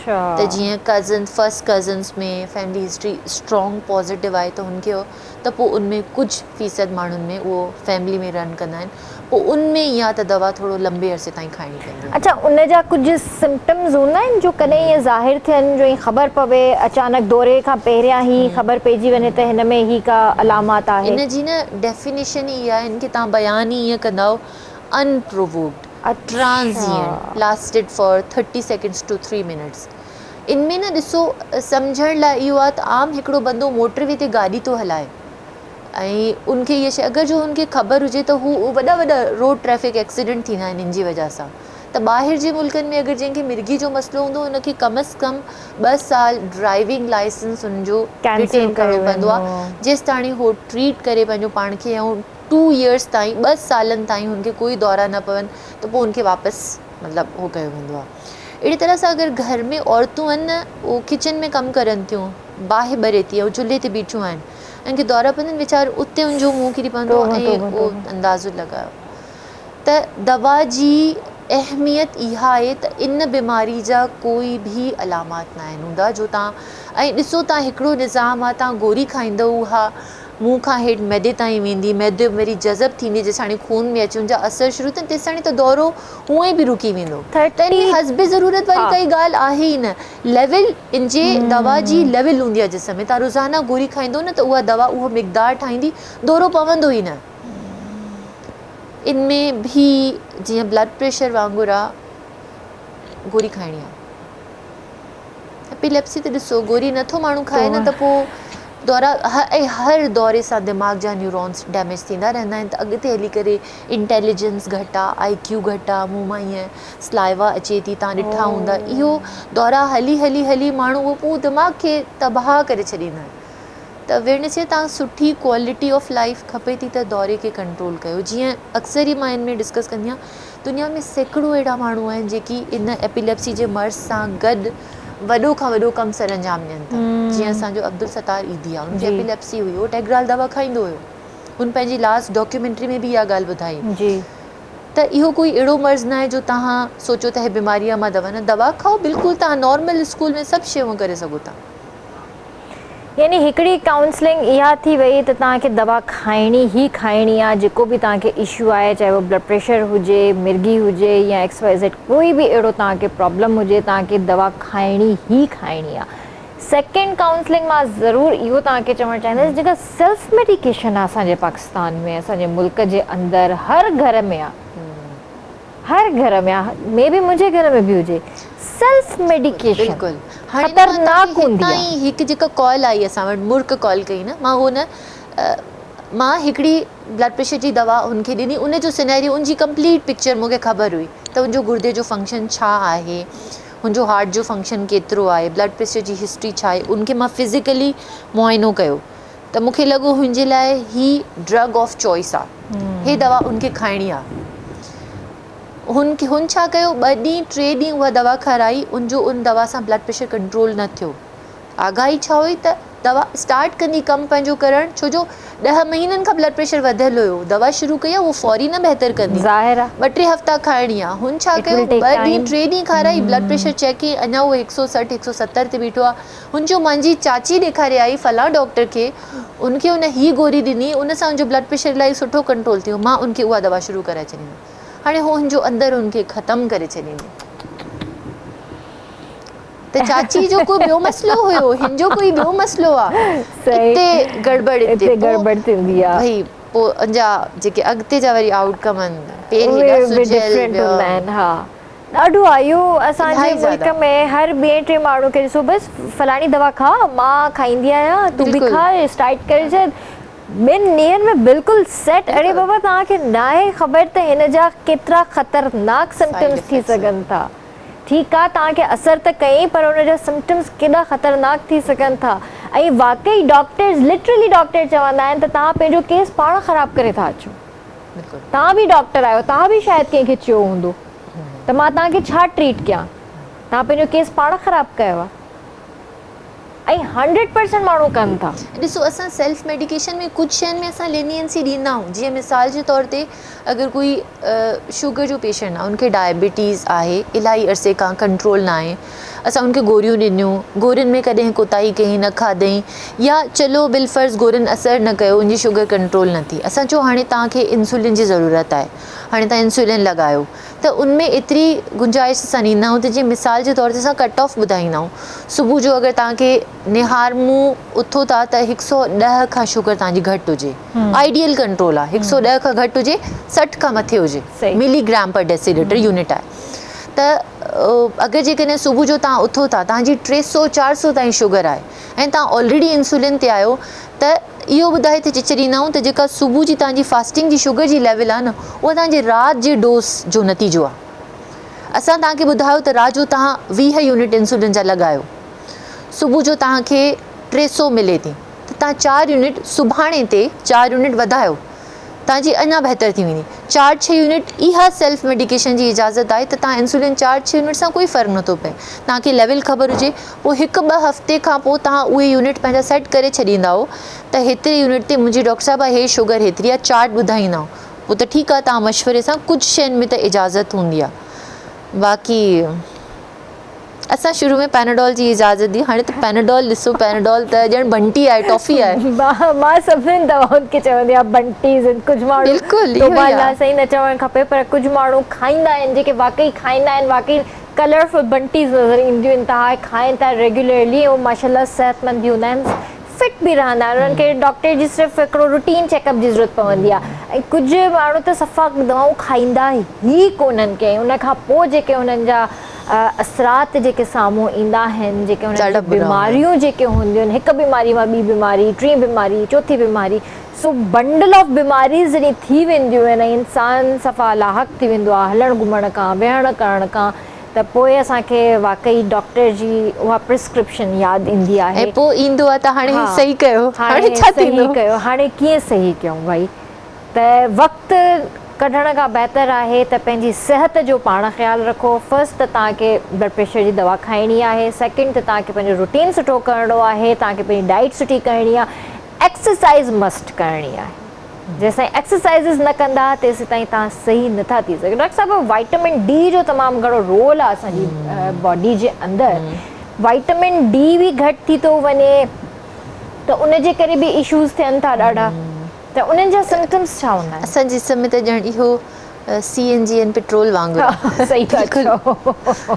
ته جيئن cousin first cousins ۾ family history strong positive آهي ته هن کي ته پوء ان ۾ ڪجهه فيصد ماڻهن ۾ اهو فيملي ۾ رن ڪندا آهن پوء ان ۾ اها ته دوا ٿورو لمبي عرصي تائين کائڻي پوندي آهي. اڇا ان جا ڪجهه سمپٽمز هوندا آهن جو ڪڏهن ائين ظاهر ٿين جو ائين خبر پوي اچانڪ دوري کان پهريان ئي خبر پئجي وڃي ته هن ۾ هي ڪا علامات آهي. ان جي نه ڊيفينيشن ئي اها آهي ان کي توهان بيان ئي ائين ڪندائو unprovoked transient lasted for thirty seconds to three minutes ان ۾ نه ڏسو سمجهڻ لاء اهو آهي ته عام هڪڙو بندو موٽر وي تي گاڏي ٿو هلائي ۽ ان کي اها شيء اگر جو ان کي خبر هجي ته هو وڏا وڏا روڊ ٽريفڪ ايڪسيڊنٽ ٿيندا آهن ان جي وجه سان ته ٻاهر جي ملڪن ۾ اگر جنهن کي مرگي جو مسئلو هوندو ان کي ڪم از ڪم ٻه سال ڊرائيونگ لائسنس ان جو ريٽين ڪرڻو پوندو آهي جيستاڻي هو ٽريٽ ڪري پنهنجو پاڻ کي ۽ ٽو ايئرس تائين ٻه سالن تائين هن کي ڪوئي دورا نه پون ته پوء ان کي واپس مطلب هو ڪيو ويندو آهي اهڙي طرح سان اگر گهر ۾ عورتون آهن نه اهو ڪچن ۾ ڪم ڪرن ٿيون باهه ٻري ٿي ۽ چلهي تي بيٺيون آهن ان کي دورا پوندا آهن ويچارو اتي ان جو منهن ڪري پوندو آهي ۽ اهو اندازو لڳايو ته دوا جي اهميت اها آهي ته ان بيماري جا ڪوئي به علامات ناهن هوندا جو تان ۽ ڏسو تان هڪڙو نظام آهي تان گوري کائيندؤ اها منهن کان هيٺ معدي تائين ويندي، معدو وري جذب ٿيندي جيساڻي خون ۾ اچي ان جا اثر شروع ٿين تيساڻي ته دورو هونئن ئي به رڪي ويندو. ته ان ۾ حسب ضرورت واري ڪائي ڳالهه آهي ئي نه. ليول ان جي دوا جي ليول هوندي آهي جسم ۾ توهان روزانه گوري کائيندو نه ته اها دوا اهو مقدار ٺاهيندي دورو پوندو ئي نه. ان ۾ به جيئن بلڊ پريشر وانگر آ گوري کائڻي آ. ايپيليپسي ته ڏسو گوري نه ٿو ماڻهو کائي نه ته پوء دورا ۽ هر دوري سان دماغ جا نيورونس ڊيميج ٿيندا رهندا آهن ته اڳتي هلي ڪري انٽيليجنس گهٽ آ آئي ڪيو گهٽ آ منهن مان ائين سلائيوا اچي ٿي تان ڏٺا هوندا اهو دورا هلي هلي هلي ماڻهو اهو پورو دماغ کي تباهه ڪري ڇڏيندا آهن ته اويئرنيس چي تان سٺي ڪوالٽي آف لائف کپي ٿي ته دوري کي ڪنٽرول ڪيو جيئن اڪثر ئي مان ان ۾ ڊسڪس ڪندي آهيان دنيا ۾ سيڪڙو اهڙا ماڻهو آهن جيڪي ان ايپيليپسي جي مرض سان گڏ وڏو کان وڏو ڪم سرانجام ڏين ٿا جيئن اسان جو عبدالستار ايڌي آهي ان کي ايپيليپسي هئي هو ٽيگرال دوا کائيندو هيو هن پنهنجي لاسٽ ڊاڪيومينٽري ۾ به اها ڳالهه ٻڌائي ته اهو ڪوئي اهڙو مرض ناهي جو توهان سوچو ته هي بيماري آهي مان دوا نه دوا کائو بلڪل توهان نارمل اسڪول ۾ سڀ شيون ڪري سگهو ٿا. يعني هڪڙي ڪائونسلنگ اها ٿي وئي ته توهان کي دوا کائڻي ئي کائڻي آ جيڪو به توهان کي اشو آهي چاهي اهو بلڊ پريشر هجي مرگي هجي يا ايڪس وائي زيڊ ڪوئي به اهڙو توهان کي پرابلم هجي توهان کي دوا کائڻي ئي کائڻي آ سيڪنڊ ڪائونسلنگ مان ضرور اهو توهان کي چوڻ چاهيندس جيڪا سيلف ميڊيڪيشن آ اسان جي پاڪستان ۾ اسان جي ملڪ جي اندر هر گهر ۾ آ هر گهر ۾ آ مي بي منهنجي گهر ۾ به هجي سيلف ميڊيڪيشن بلڪل هاڻي نه مان خطرناڪ توهان کي هوندي هتان آ. ئي هڪ جيڪا ڪال آئي اسان وٽ مرڪ ڪال ڪئي نه مان هو نه مان هڪڙي بلڊ پريشر جي دوا هن کي ڏني ان جو سينيريو ان جي ڪمپليٽ پڪچر مون کي خبر هئي ته ان جو گردي جو فنڪشن ڇا آهي هن جو هارٽ جو فنڪشن ڪيترو آهي بلڊ پريشر جي هسٽري ڇا آهي ان کي مان فزيڪلي معائنو ڪيو ته مون کي لڳو هن جي لاء هي ڊرگ آف چوائس آ هي دوا ان کي کائڻي آ هن کي هن ڇا ڪيو ٻه ڏينهن ٽي ڏينهن اها دوا کارائي ان جو ان دوا سان بلڊ پريشر ڪنٽرول نه ٿيو آگاهي ڇا هئي ته دوا اسٽارٽ ڪندي ڪم پنهنجو ڪرڻ ڇو جو ڏهه مهينن کان بلڊ پريشر وڌيل هيو دوا شروع ڪئي آ اهو فوري نه بهتر ڪندي ظاهر آ ٻه ٽي هفتا کائڻي آ هن ڇا it ڪيو ول ٽيڪ ٻه ڏينهن ٽائيم. ٽي ڏينهن کارائي بلڊ پريشر چيڪ ڪيائين اڃا اهو هڪ سو سٺ هڪ سو ستر تي بيٺو آ هن چيو مانجي چاچي ڏيکاري آئي فلان ڊاڪٽر کي ان کي ان هي گوري ڏني ان سان ان جو بلڊ پريشر الاهي سٺو ڪنٽرول ٿيو مان ان کي اها دوا شروع ڪرائي ڇڏيندم هاڻي هو هن جو اندر هن کي ختم ڪري ڇڏيندي ته چاچي جو ڪو ٻيو مسئلو هيو هن جو ڪوئي ٻيو مسئلو آ اتي گڙٻڙ اتي گڙٻڙ ٿيندي آ ڀئي پوء ان جا جيڪي اڳتي جا وري آئوٽ ڪم آهن پير هيڏا سجيل ٻيا ها ڏاڍو آ اهو اسان جي ملڪ ۾ هر ٻئي ٽئين ماڻهو کي ڏسو بس فلاڻي دوا کاء مان کائيندي آهيان تون به کاء اسٽارٽ ڪري ڇڏ ٻن ڏينهن ۾ بلڪل سيٽ اڙي بابا توهان کي ناهي خبر ته هن جا ڪيترا خطرناڪ سمپٽمز ٿي سگهن ٿا ٺيڪ آ توهان کي اثر ته ڪيائين پر ان جا سمپٽمز ڪيڏا خطرناڪ ٿي سگهن ٿا ۽ واقعي ڊاڪٽرز لٽرلي ڊاڪٽر چوندا آهن ته توهان پنهنجو ڪيس پاڻ خراب ڪري ٿا اچو. توهان به ڊاڪٽر آهيو توهان به شايد ڪنهن کي چيو هوندو ته مان توهان کي ڇا ٽريٽ ڪيان توهان پنهنجو ڪيس پاڻ خراب ڪيو آهي ۽ هنڊريڊ پرسنٽ ماڻهو ڪن ٿا. ڏسو اسان سيلف ميڊيڪيشن ۾ ڪجهه شين ۾ اسان لينينسي ڏيندا آهيون جيئن مثال جي طور تي اگر ڪوئي شوگر جو پيشنٽ آهي ان کي ڊائبٽيز آهي الاهي عرصي کان ڪنٽرول نه آهي اسان ان کي گوريون ڏنيون، گورين ۾ ڪڏهن ڪوتاهي ڪئي نه کاڌئين يا چلو بالفرض گورين اثر نه ڪيو ان جي شگر ڪنٽرول نه ٿي اسان چيو هاڻي توهان کي انسولين جي ضرورت آهي هاڻي توهان انسولين لڳايو ته ان ۾ ايتري گنجائش اسان ڏيندا آهيون ته جيئن مثال جي طور تي اسان ڪٽ آف ٻڌائيندا آهيون صبح جو اگر توهان کي نهار منهن اٿو ٿا ته هڪ سؤ ڏهه کان شگر توهان جي گهٽ هجي آئيڊيل ڪنٽرول آهي هڪ سؤ ڏهه کان گهٽ هجي 60 کان مٿي هجي ملي گرام پر ڊيسي ليٽر يونٽ آهي ته اگر جيڪڏهن صبح جو توهان اٿو ٿا توهان جي ٽي سو چار سو تائين شگر آهي ۽ توهان آلريڊي انسولين تي آهيو ته اهو ٻڌائي ٿي ڇڏيندا آهيون ته جيڪا صبح جي توهان جي فاسٽنگ جي شگر جي ليول آهي نه اها توهان جي رات جي ڊوز جو نتيجو آهي اسان توهان کي ٻڌايو ته رات جو توهان 20 يونٽ انسولين جا لڳايو صبح جو توهان کي ٽي سو ملي ٿي ته توهان چار يونٽ سڀاڻي تي چار يونٽ وڌايو توهان جي اڃا بهتر ٿي ويندي. چار ڇهه يونٽ اها سيلف ميڊيڪيشن جي اجازت آهي ته توهان انسولين چار ڇهه يونٽ سان ڪوئي فرق نٿو پئي. توهان کي ليول خبر هجي پوء هڪ ٻه هفتي کان پوء توهان اهي يونٽ پنهنجا سيٽ ڪري ڇڏيندا هو ته هيتري يونٽ تي منهنجي ڊاڪٽر صاحب هي شگر هيتري آهي چارٽ ٻڌائيندا هو پوء ته ٺيڪ آهي توهان مشوري سان ڪجهه شين ۾ ته اجازت هوندي آهي باقي. اسان شروع ۾ پيناڊول جي اجازت ڏي، هاڻي ته پيناڊول ڏسو، پيناڊول ته ڄڻ بنٽي آهي، ٽافي آهي. مان سڀني دوائن کي چوندي آهيان بنٽيز آهن. ڪجهه ماڻهو بلڪل توبه الله سائين نه چوڻ کپي پر ڪجهه ماڻهو کائيندا آهن جيڪي واقعي کائيندا آهن، واقعي ڪلرفل بنٽيز نظر اينديون آهن ته ها کائين ٿا ريگيولرلي، اهي ماشاءالله صحتمند به هوندا آهن، فٽ به رهندا آهن، انهن کي ڊاڪٽر جي صرف هڪڙو روٽين چيڪ اپ جي ضرورت پوندي آهي. ۽ ڪجهه ماڻهو ته صفا دوائون کائيندا ئي ڪونهن ڪي، ان کان پوء جيڪي انهن جا اثرات جيڪي سامهون ايندا آهن، جيڪي انهن جون بيماريون جيڪي هونديون آهن، هڪ بيماري مان ٻي بيماري، ٽين بيماري، چوٿين بيماري، سو بنڊل آف بيماريز جڏهن ٿي وينديون آهن ۽ انسان صفا لاحق ٿي ويندو آهي هلڻ گهمڻ کان، ويهڻ ڪرڻ کان، ته پوء اسان کي واقعي ڊاڪٽر جي اها پرسڪرپشن ياد ايندي آهي. ۽ پوء ايندو آهي ته هاڻي صحيح ڪيو، هاڻي ڇا ٿيندو؟ صحيح ڪيو، هاڻي ڪيئن صحيح ڪيون ڀائي؟ ته وقت ڪڍڻ کان بهتر آهي ته پنهنجي صحت جو پاڻ خيال رکو. فرسٽ ته توهان کي بلڊ پريشر جي دوا کائڻي آهي، سيڪنڊ ته توهان کي پنهنجو روٽين سٺو ڪرڻو آهي، توهان کي پنهنجي ڊائيٽ سٺي ڪرڻي آهي، ايڪسرسائز مسٽ ڪرڻي آهي. جيستائين ايڪسرسائزز نه ڪندا تيسيتائين توهان صحيح نٿا ٿي سگهو. ڊاڪٽر صاحب وائٽامن ڊي جو تمام گهڻو رول آهي اسان جي باڊي جي اندر، وائٽامن ڊي به گهٽ ٿي ٿو وڃي ته ان جي ڪري به اشوز ٿين ٿا ڏاڍا، ته انهن جا سمپٽمز ڇا هوندا آهن؟ اسان جي جسم ۾ ته ڄڻ اهو سي اين جي ۽ پيٽرول وانگر آهي. صحيح ٿا چئو.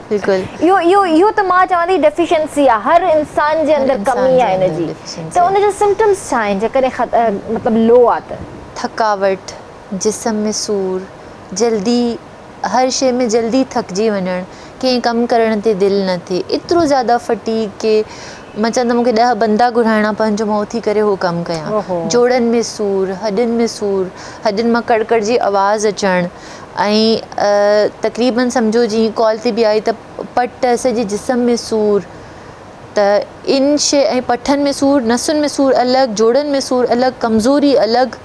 بلڪل. اهو اهو اهو ته مان چوان ٿي ڊيفيشنسي آهي، هر انسان جي اندر ڪمي آهي ان جي، ته ان جا سمپٽمز ڇا آهن جيڪڏهن مطلب لو آهي ته؟ ٿڪاوٽ، جسم ۾ سور، جلدي هر شيء ۾ جلدي ٿڪجي وڃڻ، ڪنهن ڪم ڪرڻ تي دل نه ٿئي، ايترو زياده فٽيگ ڪي مان چوان ته مون کي ڏهه بندا گهرائڻا پون جو مان اٿي ڪري اهو ڪم ڪيان، جوڙن ۾ سور، هڏين ۾ سور، هڏين مان ڪڙ ڪڙ جي آواز اچڻ ۽ تقريبن سمجهو جيئن ڪال تي به آئي ته پٽ سڄي جسم ۾ سور ته ان شيء ۽ پٺن ۾ سور، نسن ۾ سور الڳ، جوڙن ۾ سور الڳ، ڪمزوري الڳ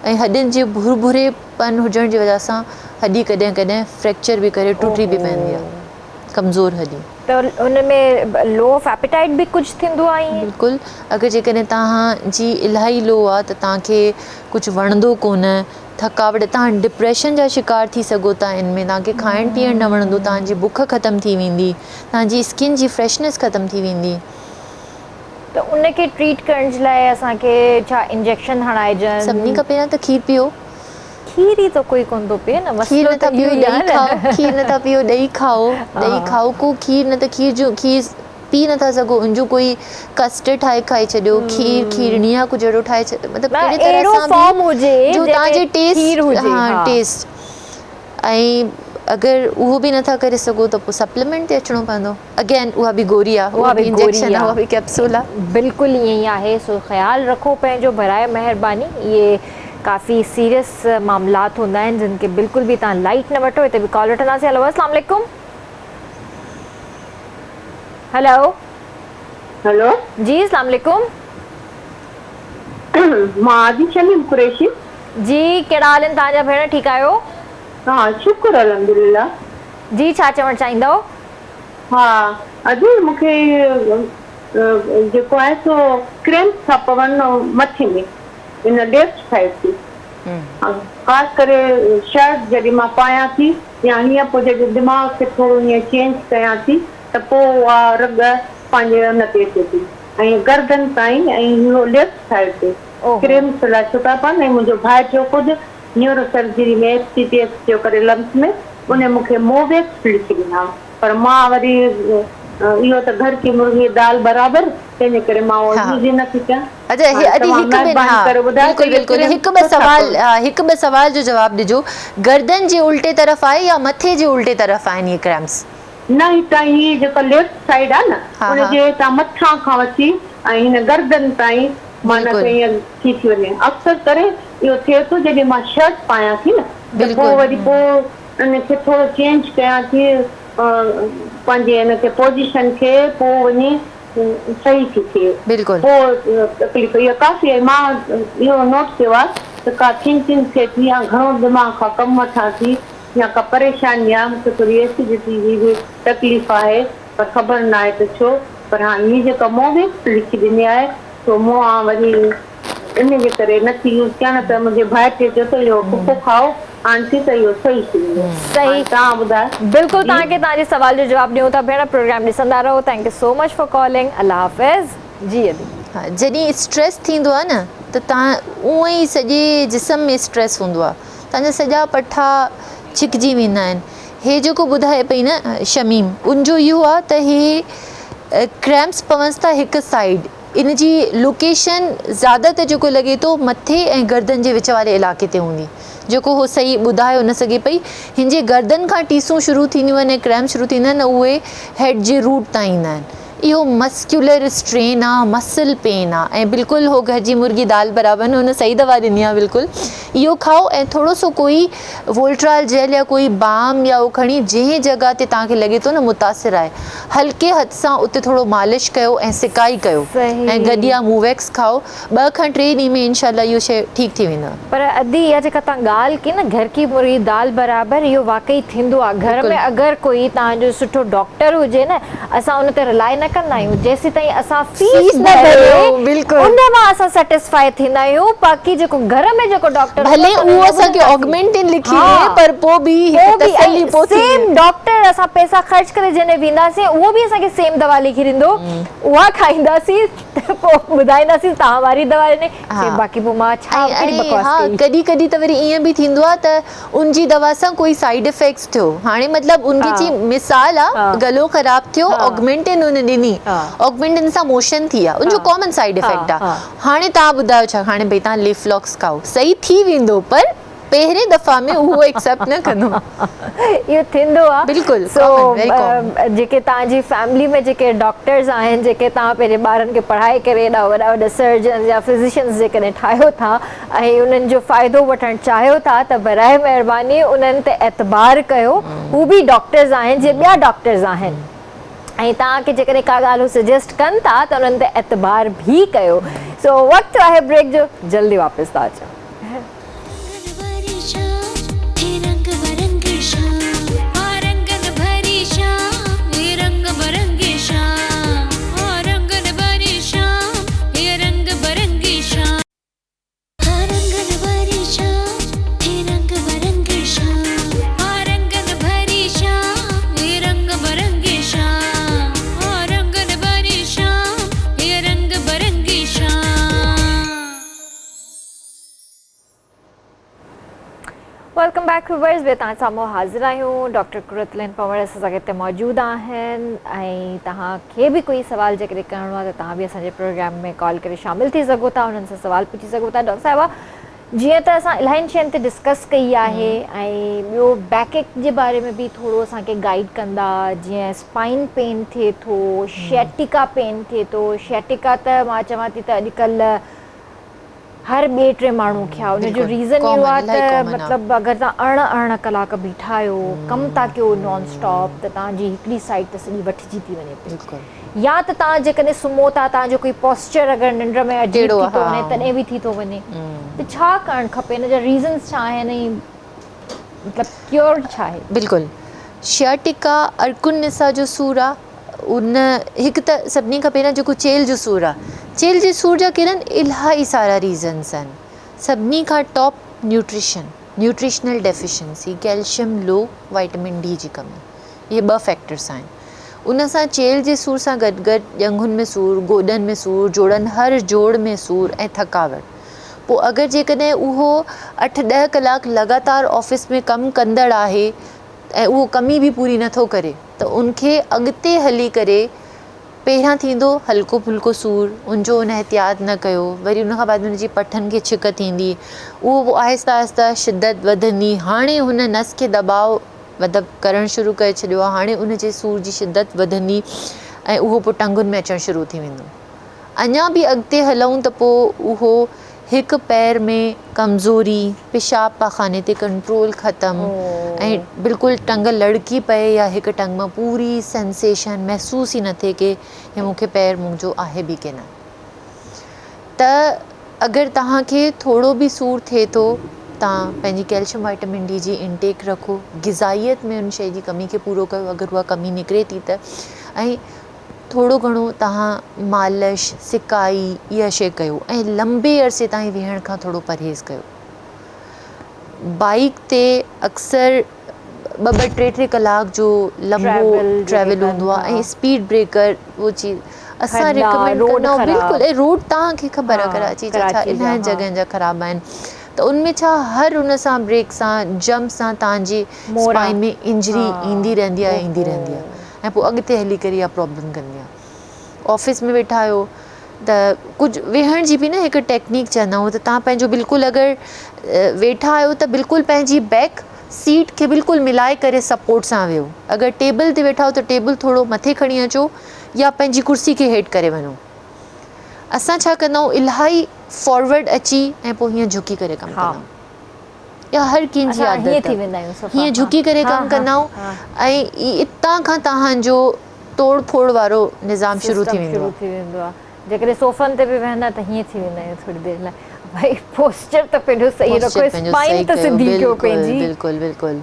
۽ هڏين جي ڀرڀري پن هجڻ جي وجه سان هڏي ڪڏهن ڪڏهن فريڪچر به ڪري ٽٽي به پوندي آهي، ڪمزور هڏي. ته ان ۾ لو آف ايپيٽائيٽ به ڪجهه ٿيندو آهي ائين؟ بلڪل اگر جيڪڏهن توهان جي الاهي لو آهي ته توهان کي ڪجهه وڻندو ڪونه، ٿڪاوٽ، توهان ڊپريشن جا شڪار ٿي سگهو ٿا ان ۾ توهان کي کائڻ پيئڻ نه وڻندو، توهان جي بک ختم ٿي ويندي، توهان جي اسڪن جي فريشنيس ختم ٿي ويندي. ته ان کي ٽريٽ ڪرڻ جي لاء اسان کي ڇا انجيڪشن هڻائجن؟ سڀني کان پهريان ته کير پيئو. کير ئي ته ڪوئي ڪونه ٿو پيئي نه کير مسئلو نٿا ته پيئو اهو ئي ڏهي آهي نه. کائو کير نٿا پيئو ڏهي کائو ڏهي کائو ڪو کير نه ته کير جو کير پي نٿا سگهو ان جو ڪوئي ڪسٽرڊ ٺاهي کائي ڇڏيو کير کيرڻي يا ڪجهه اهڙو ٺاهي ڇڏيو مطلب نه ڪهڙي طرح اهڙو سان فارم به هجي جو جنهن توهان ۾ جي کير ٽيسٽ هجي ها ها. ٽيسٽ ۽ اگر اهو به نٿا ڪري سگهو ته پوء سپليمينٽ تي اچڻو پوندو. اگين اها به گوري آ، اها اها به به گوري انجيڪشن آ، آ. اها به ڪيپسول آ. بلڪل ائين ئي آهي سو خيال رکو پنهنجو براء مهرباني اهي ڪافي سيريس معاملات هوندا آهن جن کي بلڪل به توهان لائيٽ نه وٺو هتي به ڪال وٺنداسين هلو اسلام عليڪم هلو هلو جي اسلام عليڪم. مان عادي شميم قريشي. جي ڪهڙا حال آهن توهان جا ڀيڻ ٺيڪ آهيو. ها شڪر الحمدلله. جي ڇا چوڻ چاهيندؤ. ها ادي مون کي جيڪو آهي سو ڪريمپس ٿا پون مٿي ۾ ان ليفٽ سائيڊ تي خاص ڪري شرٽ جڏهن مان پايان ٿي يا هيئن پوء جڏهن دماغ کي ٿورو هيئن چينج ڪيان ٿي ته پوء اها رڳ پنهنجي ان تي اچي ٿي ۽ گردن تائين ۽ اهو ليفٽ سائيڊ تي ڪريمپس لاء ڇو ٿا پون ۽ منهنجو ڀائٽيو خود neuro surgery ۾ F C P S جو ڪري لمس ۾ ان مون کي موويڪس لکي ڏنا پر مان وري اهو ته گهر ڪي مرغي دال برابر تنهن جي ڪري مان اهو يوز ئي نه ٿي ڪيان. اچا هاڻي ادي توهان هڪ ٻن مهرباني ها ڪري ٻڌايو ته بلڪل اهي بلڪل ڪريم هڪ ٻه ڇو ٿا سوال پون. ها هڪ ٻه سوال جو جواب ڏجو گردن جي الٽي طرف آهي يا مٿي جي الٽي طرف آهن اهي ڪريمپس. نه هتان هي جيڪا ليفٽ سائيڊ آهي نه ها ان ها جي هتان مٿان کان وٺي ۽ هن گردن تائين معنيٰ ته بلڪل ائين ٿي ٿي وڃي اڪثر ڪري اهو ٿئي ٿو جڏهن مان شرٽ پايان ٿي نه ته پوء بلڪل وري پوء ان کي ٿورو چينج ڪيان ٿي پنهنجي ان کي پوزيشن کي پوء وڃي صحيح ٿي ٿئي بلڪل. پوء تڪليف اها ڪافي ۽ مان اهو نوٽ ڪيو آهي ته ڪا ٿنڪنگ ٿئي ٿي يا گهڻو دماغ کان ڪم وٺان ٿي يا ڪا پريشاني آهي مون کي ٿوري ايسڊٽي جي به تڪليف آهي پر خبر ناهي ته ڇو پر هاڻي هي جيڪا موويڪس لکي ڏني آهي سو مون آ وري ان جي ڪري نه ٿي يوز ڪيان نه ته منهنجي ڀائٽي چيو ته اهو ڦڪو کائو آنٽي ته اهو صحيح ٿي ويندو. صحيح. هاڻي توهان ٻڌايو. بلڪل جي. توهان کي توهان جي سوال جو جواب ڏيون ٿا ڀيڻ پروگرام ڏسندا رهو thank you so much for calling الله حافظ جي ادي. ها جڏهن اسٽريس ٿيندو آهي نه ته توهان اونئن ئي سڄي جسم ۾ اسٽريس هوندو آهي توهان جا سڄا پٺا ڇڪجي ويندا آهن هي جيڪو ٻڌائي پئي نه شميم ان جو اهو آهي ته هي ڪريمپس پونس ٿا هڪ سائيڊ ان جي لوڪيشن زياده تر جيڪو لڳي ٿو مٿي ۽ گردن جي وچ واري علائقي تي هوندي جيڪو هو صحيح ٻڌايو نه سگهي پئي هن جي گردن کان ٽيسون شروع ٿينديون آهن ۽ ڪريمپ شروع ٿيندا آهن اهي هيڊ جي روٽ تائين ايندا آهن اهو مسڪيولر اسٽرين آ مسل پين آ ۽ بلڪل هو گهر جي مرغي دال برابر هن صحيح دوا ڏني آ بلڪل اهو کائو ۽ ٿورو سو ڪوئي وولٽرال جيل يا ڪوئي بام يا اهو کڻي جنهن جڳهه تي توهان کي لڳي ٿو نه متاثر آهي هلڪي هٿ سان اتي ٿورو مالش ڪيو ۽ سڪائي ڪيو ۽ گڏ يا موويڪس کائو 2 کان 3 ڏينهن ۾ انشاء الله اهو شيء ٺيڪ ٿي ويندو. پر ادي اها جيڪا توهان ڳالهه ڪئي نه گهر ڪي مرغي دال برابر اهو واقعي ٿيندو آهي گهر ۾ اگر ڪوئي توهان جو سٺو ڊاڪٽر هجي نه اسان ان تي رلائي نه ڪندا آهيون جيسيتائين اسان فيس نه ڀريون ان مان اسان سيٽسفائي ٿيندا آهيون باقي جيڪو گهر ۾ جيڪو ڊاڪٽر ڀلي اهو اسان کي آگمينٽن لکي ڏي پر پوء به هڪ تسلي پوء ٿيندي. سيم ڊاڪٽر اسان پئسا خرچ ڪري جنهن ڏي وينداسين اهو به اسان کي سيم دوا لکي ڏيندو اها کائينداسين ته پوء ٻڌائينداسين توهان واري دوا ڏني چي باقي پوء مان ڇا ڪهڙي بڪواس ها ڪئي. ڪڏهن ڪڏهن ته وري ائين به ٿيندو آ ته ان جي دوا سان ڪوئي سائيڊ افيڪٽس ٿيو هاڻي مطلب ان کي چي مثال آ گلو خراب ٿيو آگمينٽن ان ڏني آگمينٽن سان موشن ٿي آ ان جو ڪامن سائيڊ افيڪٽ آ هاڻي توهان ٻڌايو ڇا هاڻي ڀئي توهان ليفلاڪس کائو صحيح ٿي ويندو پر پهرين دفعا ۾ اهو ايڪسيپٽ نه ڪندو. اهو ٿيندو آ. بلڪل سو ڪامن ويري ڪامن. جيڪي توهان جي فيملي ۾ جيڪي ڊاڪٽرز آهن جيڪي توهان پنهنجي ٻارن کي پڙهائي ڪري ايڏا وڏا وڏا سرجنز يا فزيشنز جيڪڏهن ٺاهيو ٿا ۽ انهن جو فائدو وٺڻ چاهيو ٿا ته برائي مهرباني انهن تي اعتبار ڪيو هو به ڊاڪٽرز آهن جيئن ٻيا ڊاڪٽرز آهن ۽ توهان کي جيڪڏهن ڪا ڳالهه هو سجيسٽ ڪن ٿا ته انهن تي اعتبار به ڪيو سو وقت آهي بريڪ جو جلدي واپس ٿا اچون. Welcome back viewers ٻيهر توهان سامهون حاضر آهيون ڊاڪٽر قرت العين پنهور اسان سان هتي موجود آهن ۽ توهان کي به ڪوئي سوال جيڪڏهن ڪرڻو آهي ته توهان به اسان جي پروگرام ۾ ڪال ڪري شامل ٿي سگهو ٿا انهن سان سوال پڇي سگهو ٿا ڊاڪٽر صاحبه جيئن ته اسان الاهين شين تي ڊسڪس ڪئي آهي ۽ ٻيو بيڪ ايڪ جي باري ۾ به ٿورو اسان کي گائيڊ ڪندا جيئن اسپائن پين ٿئي ٿو شيٽيڪا پين ٿئي ٿو شيٽيڪا ته مان چوان ٿي ته اڄڪلهه هر ٻئي ٽئين ماڻهو کي آهي ان جو ريزن اهو آهي ته مطلب اگر توهان 18 ڪلاڪ بيٺا آهيو ڪم ٿا ڪيو نان اسٽاپ ته توهان جي هڪڙي سائيڊ ته سڄي وٺجي ٿي وڃي پئي يا ته توهان جيڪڏهن سمهو ٿا توهان جو ڪوئي پوسچر اگر ننڊ ۾ عجيب ٿي ٿو وڃي تڏهن به ٿي ٿو وڃي ته ڇا ڪرڻ کپي ان جا ريزنس ڇا آهن ۽ مطلب ڪيور ڇا آهي. بلڪل شياٽيڪا ارڪن نسا جو سور آ ان هڪ ته سڀني کان پهريان جيڪو چيلهه جو سور آ چيلهه جي سور جا ڪرن الاهي سارا ريزنس آهن سڀني کان top nutrition nutritional deficiency calcium low vitamin D جي ڪمي اهي ٻه فيڪٽرس آهن ان سان چيلهه جي سور سان گڏ گڏ ڄنگهن ۾ سور گوڏن ۾ سور جوڙن هر جوڙ ۾ سور ۽ ٿڪاوٽ پوء اگر جيڪڏهن اهو اٺ ڏهه ڪلاڪ لڳاتار آفيس ۾ ڪم ڪندڙ آهي ۽ اهو ڪمي به پوري نٿو ڪري ته ان کي اڳتي هلي ڪري پهريان ٿيندو هلڪو ڦلڪو سور ان جو ان احتياط نه ڪيو وري ان کان بعد ان جي پٺن کي ڇڪ ٿيندي اهو پوء آهستي آهستي شدت وڌندي هاڻي هن نس کي دٻاء مطلب ڪرڻ شروع ڪري ڇڏيو آهي هاڻي ان جي سور جي شدت وڌندي ۽ اهو پوء ٽنگن ۾ اچڻ شروع ٿي ويندو اڃا به اڳتي هلون ته پوء اهو هڪ پير ۾ ڪمزوري، پيشاب پاخاني تي ڪنٽرول ختم ۽ بلڪل ٽنگ لڙڪي پئي يا هڪ ٽنگ مان پوري سينسيشن محسوس ئي نه ٿئي ڪي هي مون کي پير منهنجو آهي به ڪي نه ته اگر توهان کي ٿورو به سور ٿئي ٿو توهان پنهنجي ڪيلشم وائٽامن ڊي جي انٽيڪ رکو غذائيت ۾ ان شيء جي ڪمي کي پورو ڪيو اگر اها ڪمي نڪري ٿي ته ۽ ٿورو گهڻو توهان مالش، سڪائي اها شيء ڪيو ۽ لمبي عرصي تائين ويهڻ کان ٿورو پرهيز ڪيو. بائيڪ تي اڪثر ٻه ٻه ٽي ٽي ڪلاڪ جو لمبو ٽريول هوندو آهي ۽ اسپيڊ بريڪر اهو چيز اسان ريڪمينڊ ڪندا آهيون بلڪل ۽ روڊ توهان کي خبر آهي ڪراچي جا ڇا الائي جڳهن جا خراب آهن ته ان ۾ ڇا هر ان سان بريڪ سان جمپ سان توهان جي اسپائن ۾ انجري ايندي رهندي آهي ايندي رهندي آهي ۽ پوء اڳتي هلي ڪري اها پرابلم ڪندي آهي. آفيس ۾ ويٺا آهيو ته ڪجهه ويهڻ جي به نه هڪ ٽيڪنيڪ چوندا آهيون ته توهان پنهنجو بلڪل اگر ويٺا آهيو ته بلڪل پنهنجي بيڪ سيٽ کي بلڪل ملائي ڪري سپورٽ سان ويهو اگر ٽيبل تي ويٺا آهيو ته ٽيبل ٿورو مٿي کڻي اچو يا پنهنجي ڪرسي کي هيٺ ڪري وڃو اسان ڇا ڪندا آهيون الاهي فارورڊ اچي ۽ پوء هيئن جهڪي ڪري ڪم ڪندا آهيون اها هر ڪنهن جي عادت آهي هيئن جهڪي ڪري ڪم ڪندا آهيون ۽ اتان کان توهان جو ٽوڙ ڦوڙ وارو نظام شروع ٿي ويندو آهي. جيڪڏهن صوفن تي به ويهندا ته هيئن ٿي ويندا آهيون ٿوري دير لاء ڀائي پوسچر ته پنهنجو صحيح رکو اسپائن ته سڌي ڪيو پنهنجي. بلڪل بلڪل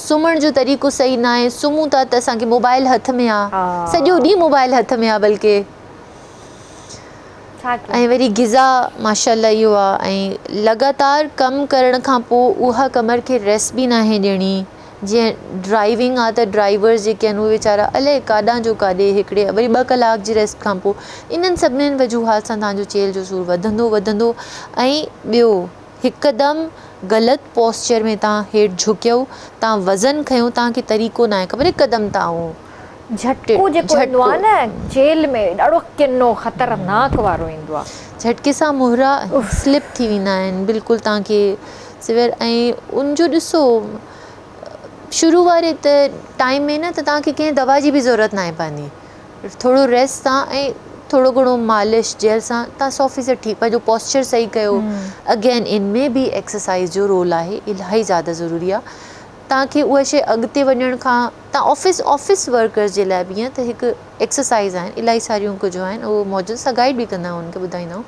سمهڻ جو طريقو صحيح ناهي سمهون ٿا ته اسان کي موبائل هٿ ۾ آ سڄو ڏينهن موبائل هٿ ۾ آ بلڪه ۽ وري غذا ماشاء الله اهو آ ۽ لڳاتار ڪم ڪرڻ کان پوء اها ڪمر کي ريسٽ به ناهي ڏيڻي جيئن ڊرائيونگ آ ته ڊرائيورز جيڪي آهن اهي ويچارا الائي ڪاڏانهن جو ڪاڏي هڪڙي وري ٻه ڪلاڪ جي ريسٽ کان پوء انهن سڀنين وجوهات سان توهان جو چيلهه جو سور وڌندو وڌندو ۽ ٻيو هڪدم غلط پوسچر ۾ توهان هيٺ جهڪيو توهان وزن کنيو توهان کي طريقو ناهي خبر هڪدم توهان اهو جهٽڪو جيڪو ايندو آ نه چيلهه ۾ ڏاڍو ڪنو خطرناڪ وارو ايندو آ. جهٽڪي سان مهرا سلپ ٿي ويندا آهن بلڪل توهان کي سوير ۽ ان جو ڏسو شروع واري ته ٽائيم ۾ نه ته توهان کي ڪنهن دوا جي به ضرورت ناهي پوندي ٿورو ريسٽ سان ۽ ٿورو گهڻو مالش جيل سان توهان سو فيصد ٺيڪ پنهنجو پوسچر صحيح ڪيو اگين ان ۾ به ايڪسرسائز جو رول آهي الاهي زياده ضروري آهي توهان کي اها شيء اڳتي وڃڻ کان تان آفيس آفيس ورڪرز جي لاء به ائين ته هڪ ايڪسرسائيز آهن الاهي ساريون ڪجهه آهن اهو موجود اسان گائيڊ به ڪندا آهيون انهن کي ٻڌائيندا آهيون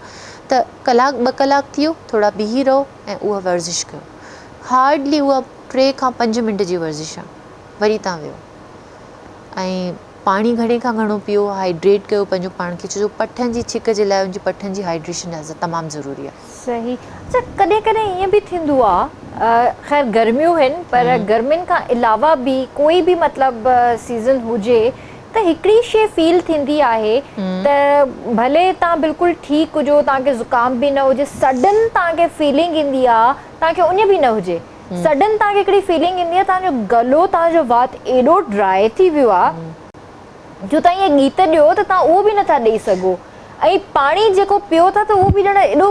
ته ڪلاڪ ٻه ڪلاڪ ٿي ويو ٿورا بيهي رهو ۽ اها ورزش ڪيو هارڊلي اها ٽي کان پنج منٽ جي ورزش آهي وري تان ويهو ۽ پاڻي گهڻي کان گهڻو پيئو هائيڊريٽ ڪيو پنهنجو پاڻ کي ڇو جو پٺن جي ڇڪ جي لاء ان جي پٺن جي هائيڊريشن تمام ضروري آهي. صحيح اڇا ڪڏهن ڪڏهن ائين به ٿيندو آ خير گرميون هن پر گرمين کان علاوه به ڪوئي به مطلب سيزن هجي ته هڪڙي شي فيل ٿيندي آهي ته ڀلي توهان بلڪل ٺيڪ هجو توهان کي زڪام به نه هجي سڊن توهان کي فيلنگ ايندي آ توهان کي اڃ به نه هجي سڊن توهان کي هڪڙي فيلنگ ايندي آ توهان جو گلو توهان جو وات ايڏو ڊرائي ٿي ويو آ جو توهان اهي ڳيت ڏيو ته توهان اهو به نٿا ڏئي سگهو ۽ پاڻي جيڪو پيو ٿا ته اهو به ڄڻ ايڏو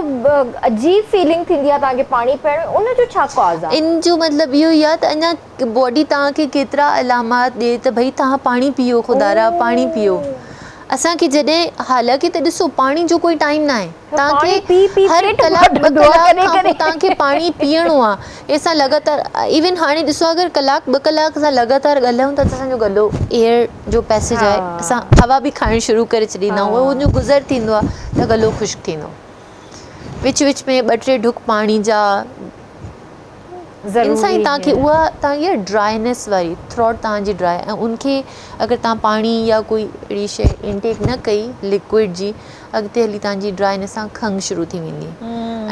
عجيب فيلنگ ٿيندي آهي توهان کي پاڻي پيئڻ ۾ ان جو ڇا ڪاز آهي؟ ان جو مطلب اهو ئي آهي ته اڃا باڊي توهان کي ڪيترا علامات ڏئي ته ڀئي توهان پاڻي پيئو خدارا پاڻي پيئو اسان کي جڏهن حالانڪه ته ڏسو پاڻي جو ڪوئي ٽائيم ناهي توهان کي هر ڪلاڪ ٻه ڪلاڪ کان پوء توهان کي پاڻي پيئڻو آهي اسان لڳاتار ايون هاڻي ڏسو اگر ڪلاڪ ٻه ڪلاڪ اسان لڳاتار ڳالهايون ٿا ته اسان جو گلو ايئر جو پيسيج آهي اسان هوا به کائڻ شروع ڪري ڇڏيندا آهيون ان جو گذر ٿيندو آهي ته گلو خشڪ ٿيندو وچ وچ ۾ ٻه ٽي ڍڪ پاڻي جا ان سان ئي توهان کي اها توهان جي ڊرائنيس واري ٿروٽ توهان جي ڊرائي ۽ ان کي اگر توهان پاڻي يا ڪوئي اهڙي شيء انٽيڪ نه ڪئي لڪوئڊ جي اڳتي هلي توهان جي ڊرائنيس سان کنگهه شروع ٿي ويندي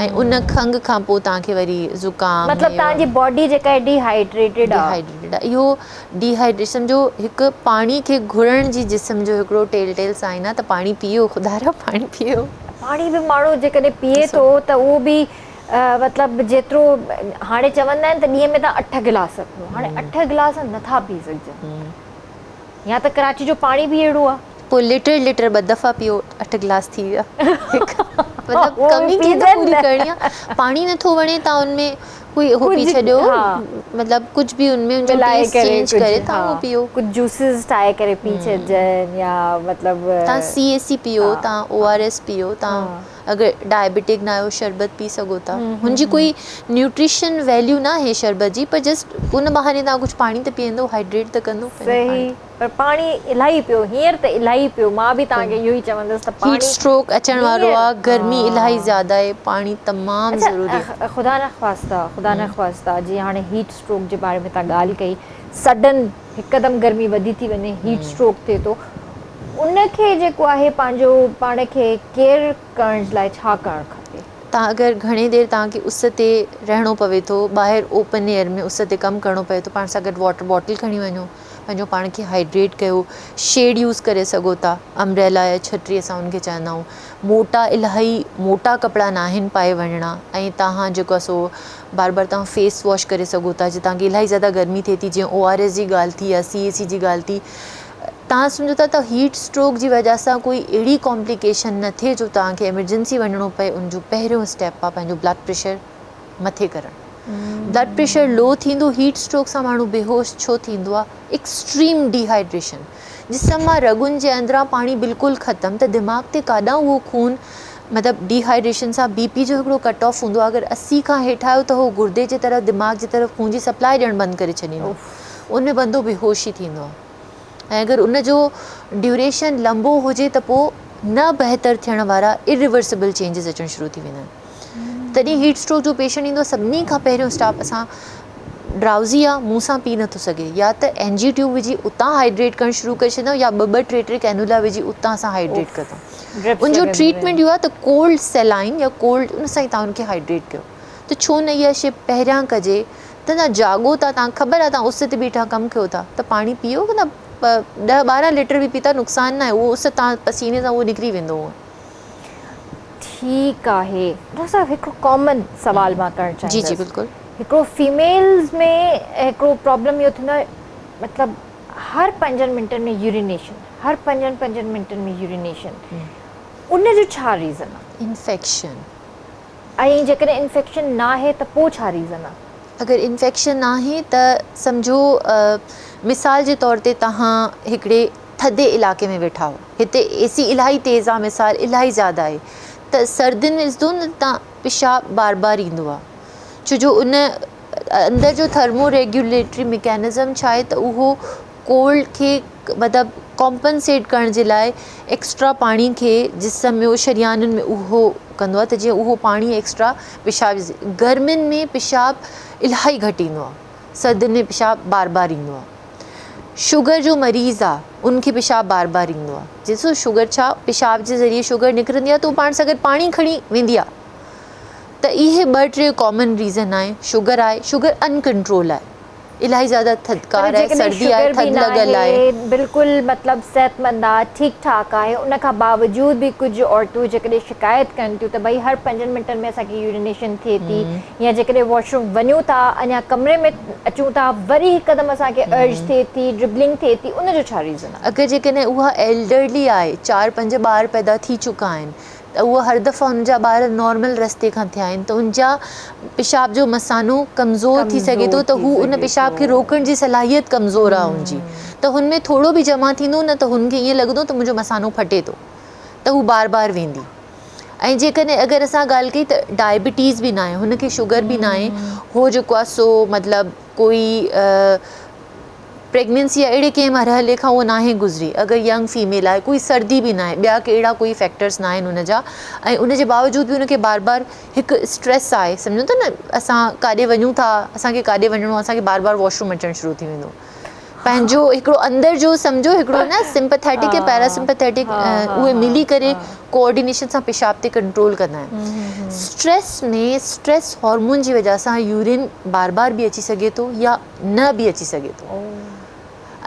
۽ ان کنگهه کان پوء توهان کي وري زڪام مطلب توهان جي باڊي جيڪا ڊي هائيڊريٽيڊ آهي ڊي هائيڊريٽيڊ آهي اهو ڊي هائيڊريشن جو هڪ پاڻي کي گهرڻ جي جسم جو هڪڙو ٽيل ٽيل سائن آهي ته پاڻي پيئو خدارا پاڻي پيئو. پاڻي به ماڻهو جيڪڏهن پيئي ٿو ته اهو به مطلب جيترو هاڻي چوندا آهن ته ڏينهن ۾ توهان اٺ گلاس پيئو هاڻي اٺ گلاس نٿا پي سگهجن يا ته ڪراچي جو پاڻي به اهڙو آهي. پوء ليٽر ليٽر ٻه دفعا پيئو اٺ گلاس ٿي ويا مطلب ڪمي ڪيئن ته پوري ڪرڻي آهي پاڻي نٿو وڻي توهان ان ۾ ڪوئي هو پي ڇڏيو مطلب ڪجهه به ان ۾ ان جو ٽيسٽ چينج ڪري توهان اهو پيئو. ڪجهه جوسز ٺاهي ڪري پي ڇڏجن يا مطلب. توهان سي اي سي پيئو توهان او آر ايس پيئو توهان اگر ڊائبيٽڪ نه آهيو شربت پي سگهو ٿا هن جي ڪوئي نيوٽريشن ويليو نه آهي شربت جي پر جسٽ ان بهاني توهان ڪجهه پاڻي ته پيئندو هائيڊريٽ ته ڪندو پنهنجو پاڻ کي. پر پاڻي الاهي پيو هينئر ته الاهي پيو مان به توهان کي اهو ئي چوندس ته پاڻي هيٽ اسٽروڪ اچڻ وارو آ گرمي الاهي زياده آهي پاڻي تمام ضروري آ. اڇا خدا نخواسته خدا نخواسته جي هاڻي هيٽ اسٽروڪ جي باري ۾ توهان ڳالهه ڪئي سڊن هڪدم گرمي وڌي ٿي وڃي هيٽ اسٽروڪ ٿئي ٿو ان کي جيڪو آهي پنهنجو پاڻ کي ڪيئر ڪرڻ جي لاء ڇا ڪرڻ کپي؟ توهان اگر گهڻي دير توهان کي اس تي رهڻو پوي ٿو ٻاهر اوپن ايئر ۾ اس تي ڪم ڪرڻو پوي ٿو پاڻ سان گڏ واٽر باٽل کڻي وڃو پنهنجو پاڻ کي هائيڊريٽ ڪيو شيڊ يوز ڪري سگهو ٿا امبريلا يا ڇٽري اسان ان کي چوندا آهيون موٽا الاهي موٽا ڪپڙا ناهن پائي وڃڻا ۽ توهان جيڪو آهي سو بار بار توهان فيس واش ڪري سگهو ٿا جي توهان کي الاهي زياده گرمي ٿئي ٿي جيئن او آر ايس جي ڳالهه ٿي يا سي اي سي جي ڳالهه ٿي توهان سمجهو ٿا ته هيٽ اسٽروڪ جي وجه سان ڪوئي اهڙي ڪامپليڪيشن نه ٿئي جو توهان کي ايمرجنسي وڃڻو پئي ان جو پهريون اسٽيپ آهي پنهنجو بلڊ پريشر مٿي ڪرڻ بلڊ پريشر لو ٿيندو هيٽ اسٽروڪ سان ماڻهو بيهوش ڇو ٿيندو آهي ايڪسٽريم ڊيهائيڊريشن جسم مان رڳن جي اندران پاڻي بلڪل ختم ته دماغ تي ڪاڏانهن اهو خون مطلب ڊيهائيڊريشن سان بي پي جو هڪڙو ڪٽ آف هوندو آهي اگر 80 کان هيٺ آيو ته هو گردي جي طرف دماغ جي طرف خون جي سپلاء ڏيڻ بند ڪري ڇڏيندو ان ۾ بندو بيهوش ئي ٿيندو آهي ۽ اگر ان جو ڊيوريشن لمبو هجي ته پوء نه بهتر ٿيڻ وارا اريورسبل چينجز اچڻ شروع ٿي ويندا آهن تڏهن هيٽ اسٽروڪ جو پيشنٽ ايندو آهي سڀني کان پهريون اسٽاپ اسان ڊرائوزي آهي منهن سان پي نٿو سگهي يا ته اين جي ٽيوب وجهي اتان هائيڊريٽ ڪرڻ شروع ڪري ڇڏيندا آهيون يا ٻه ٻه ٽي ٽي ڪينولا وجهي اتان اسان هائيڊريٽ ڪندا آهيون ان جو ٽريٽمينٽ اهو آهي ته ڪولڊ سيلائن يا ڪولڊ ان سان ئي تان ان کي هائيڊريٽ ڪيو ته ڇو نه اها شي پهريان ڪجي ته نه جاڳو ٿا تان خبر آهي تان اس تي بيٺا ڪم ڪيو ٿا ته پاڻي پيئو نه 10 12 ليٽر به پيتا نقصان نه آهي اهو اس تان پسيني سان اهو نڪري ويندو هو ٺيڪ آهي ڊاڪٽر صاحب هڪڙو ڪامن سوال مان ڪرڻ چاهيندس جي جي بلڪل هڪڙو فيميلز ۾ هڪڙو پرابلم اهو ٿيندو آهي مطلب هر پنجن منٽن ۾ يورينيشن هر پنجن پنجن منٽن ۾ يورينيشن ان جو ڇا ريزن آهي؟ انفيڪشن. ۽ جيڪڏهن انفيڪشن ناهي ته پو ڇا ريزن آهي؟ اگر انفيڪشن ناهي ته سمجهو مثال جي طور تي توهان هڪڙي ٿڌي علائقي ۾ ويٺا آهيو هتي اي سي الاهي تيز آهي مثال الاهي زياده آهي ته سردين ۾ ڏسندو نه تان پيشاب بار بار ايندو آهي ڇو جو ان اندر جو ٿرمو ريگيوليٽري ميڪانزم ڇا آهي ته اهو ڪولڊ کي مطلب ڪمپنسيٽ ڪرڻ جي لاء ايڪسٽرا پاڻي کي جسم ۾ شريانن ۾ اهو ڪندو آهي ته جيئن اهو پاڻي ايڪسٽرا پيشاب گرمين ۾ پيشاب الاهي گهٽ ايندو آهي سردين ۾ پيشاب بار بار ايندو آهي شگر جو مريض آ ان کي پيشاب بار بار ايندو آ ڏسو شگر ڇا پيشاب جي ذريعي شگر نڪرندي آ ته پاڻ سان گڏ پاڻي کڻي ويندي آ ته اهي ٻه ٽي ڪامن ريزن آهن شگر آهي شگر ان ڪنٽرول آهي الاهي زياده پر ٿڌڪار آهي جيڪڏهن سردي آهي شگر به ٿڌ لڳل آهي. ناهي بلڪل مطلب صحتمند آ ٺيڪ ٺاڪ آهي ان کان باوجود به ڪجهه عورتون جيڪڏهن شڪايت ڪن ٿيون ته ڀئي هر پنجن منٽن ۾ اسان کي يورينيشن ٿئي ٿي يا جيڪڏهن واش روم وڃون ٿا اڃا ڪمري ۾ اچون ٿا وري هڪدم اسان کي ارج ٿئي ٿي ڊربلنگ ٿئي ٿي ان جو ڇا ريزن آهي؟ اگر جيڪڏهن اها ايلڊرلي آهي چار پنج ٻار پيدا ٿي چڪا آهن ته اهو هر دفعا ان جا ٻار نارمل رستي کان ٿيا آهن ته ان جا پيشاب جو مثانو ڪمزور ٿي سگهي ٿو ته هو ان پيشاب کي روڪڻ جي صلاحيت ڪمزور آهي ان جي ته هن ۾ ٿورو به جمع ٿيندو نه ته هن کي ائين لڳندو ته منهنجو مثانو ڦٽي ٿو ته هو بار بار ويندي ۽ جيڪڏهن اگر اسان ڳالهه ڪئي ته ڊائبٽيز به ناهي هن کي شگر به ناهي هو جيڪو آهي سو مطلب ڪوئي پريگننسي يا اهڙي ڪنهن مرحلي کان هوء ناهي گذري اگر ينگ فيميل آهي ڪوئي سردي به ناهي ٻيا ڪي اهڙا ڪوئي فيڪٽرس ناهن ان جا ۽ ان جي باوجود به ان کي بار بار هڪ اسٽريس آهي سمجهو ٿا نه اسان ڪاڏي وڃون ٿا اسان کي ڪاڏي وڃڻو آهي اسان کي بار بار واش روم اچڻ شروع ٿي ويندو پنهنجو هڪڙو اندر جو سمجهو هڪڙو نه سمپٿيٽڪ ۽ پيراسمپٿيٽڪ اهي ملي ڪري ڪوآرڊينيشن سان پيشاب تي ڪنٽرول ڪندا آهن اسٽريس ۾ اسٽريس هارمون جي وجه سان يورين بار بار به اچي سگهي ٿو يا نه به اچي سگهي ٿو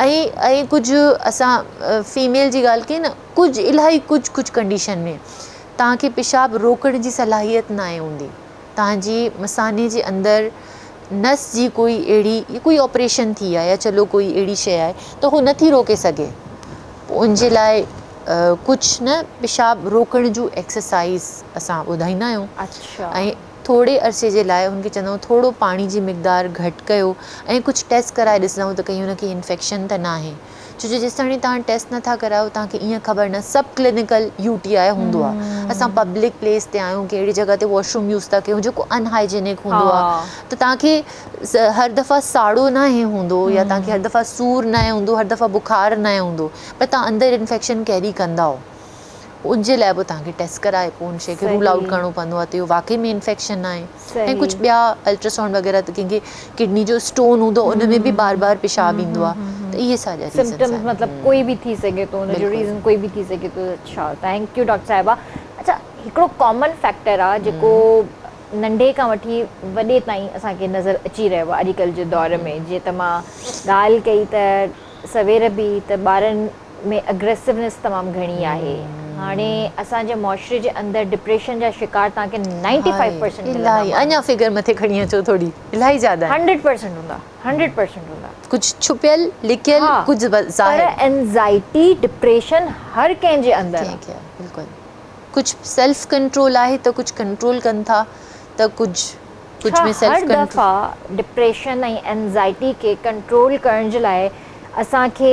۽ ۽ ڪجهه اسان فيميل جي ڳالهه ڪئي نه ڪجهه الاهي ڪجهه ڪجهه ڪنڊيشن ۾ توهان کي پيشاب روڪڻ جي صلاحيت ناهي هوندي توهان جي مثاني جي اندر نس جي ڪوئي اهڙي ڪوئي آپريشن ٿي آهي يا چلو ڪوئي اهڙي شيء آهي ته هو نٿي روڪي سگهي پوء ان جي لاء ڪجهه نه پيشاب روڪڻ جون ايڪسرسائز اسان ٻڌائيندا آهيون ۽ ٿوري عرصي جي لاء هن کي چوندا آهيون ٿورو پاڻي جي مقدار گهٽ ڪيو ۽ ڪجهه ٽيسٽ ڪرائي ڏسندا آهيون ته ڪئين هن کي انفيڪشن ته ناهي ڇو جو جيستاڻي توهان ٽيسٽ نٿا ڪرايو توهان کي ائين خبر نه سب ڪلينيڪل يو ٽي آء هوندو آهي اسان پبلڪ پليس تي آهيون ڪهڙي جڳهه تي واش روم يوز ٿا ڪيون جيڪو ان هائجينڪ هوندو آهي ته توهان کي هر دفعا ساڙو ناهي هوندو يا توهان کي هر دفعا سور ناهي هوندو هر دفعا بخار ناهي هوندو پر توهان اندر انفيڪشن ڪيري ڪندا آهو. پوء ان جي لاء به توهان کي ٽيسٽ ڪرائي پوء ان شيء کي رول آئوٽ ڪرڻو پوندو آهي ته اهو واقعي ۾ انفيڪشن آهي ۽ ڪجهه ٻيا الٽراسائونڊ وغيره ته ڪنهن کي ڪڊني جو اسٽون هوندو آهي ان ۾ به بار بار پيشاب ايندو آهي ته اهي سارا ريزنس سمپٽمز مطلب ڪوئي به ٿي سگهي ٿو ان جو ريزن ڪوئي به ٿي سگهي ٿو. اڇا thank you doctor صاحبه. اڇا هڪڙو ڪامن فيڪٽر آهي جيڪو ننڍي کان وٺي وڏي تائين اسان کي نظر اچي رهيو آهي اڄڪلهه جي دور ۾ جيئن ته مان ڳالهه ڪئي ته سوير به ته ٻارن ۾ اگريسونيس تمام گهڻي آهي هاڻي اسان جي معاشري جي اندر ڊپريشن جا شڪار توهان کي نائنٽي فائيو پرسنٽ ملندا الاهي اڃا فگر مٿي کڻي اچو ٿوري الاهي زياده آهن هنڊريڊ پرسنٽ هوندا هنڊريڊ پرسنٽ هوندا. ڪجهه ڇپيل لڪيل ڪجهه ظاهر. پر اينزائٽي ڊپريشن هر ڪنهن جي اندر آهي. ڪنهن کي آهي بلڪل ڪجهه سيلف ڪنٽرول آهي ته ڪجهه ڪنٽرول ڪن ٿا ته ڪجهه ڪجهه ۾ ڇا سيلف هر ڪنٽرول. دفعا ڊپريشن ۽ اينزائٽي کي ڪنٽرول ڪرڻ جي لاء اسان کي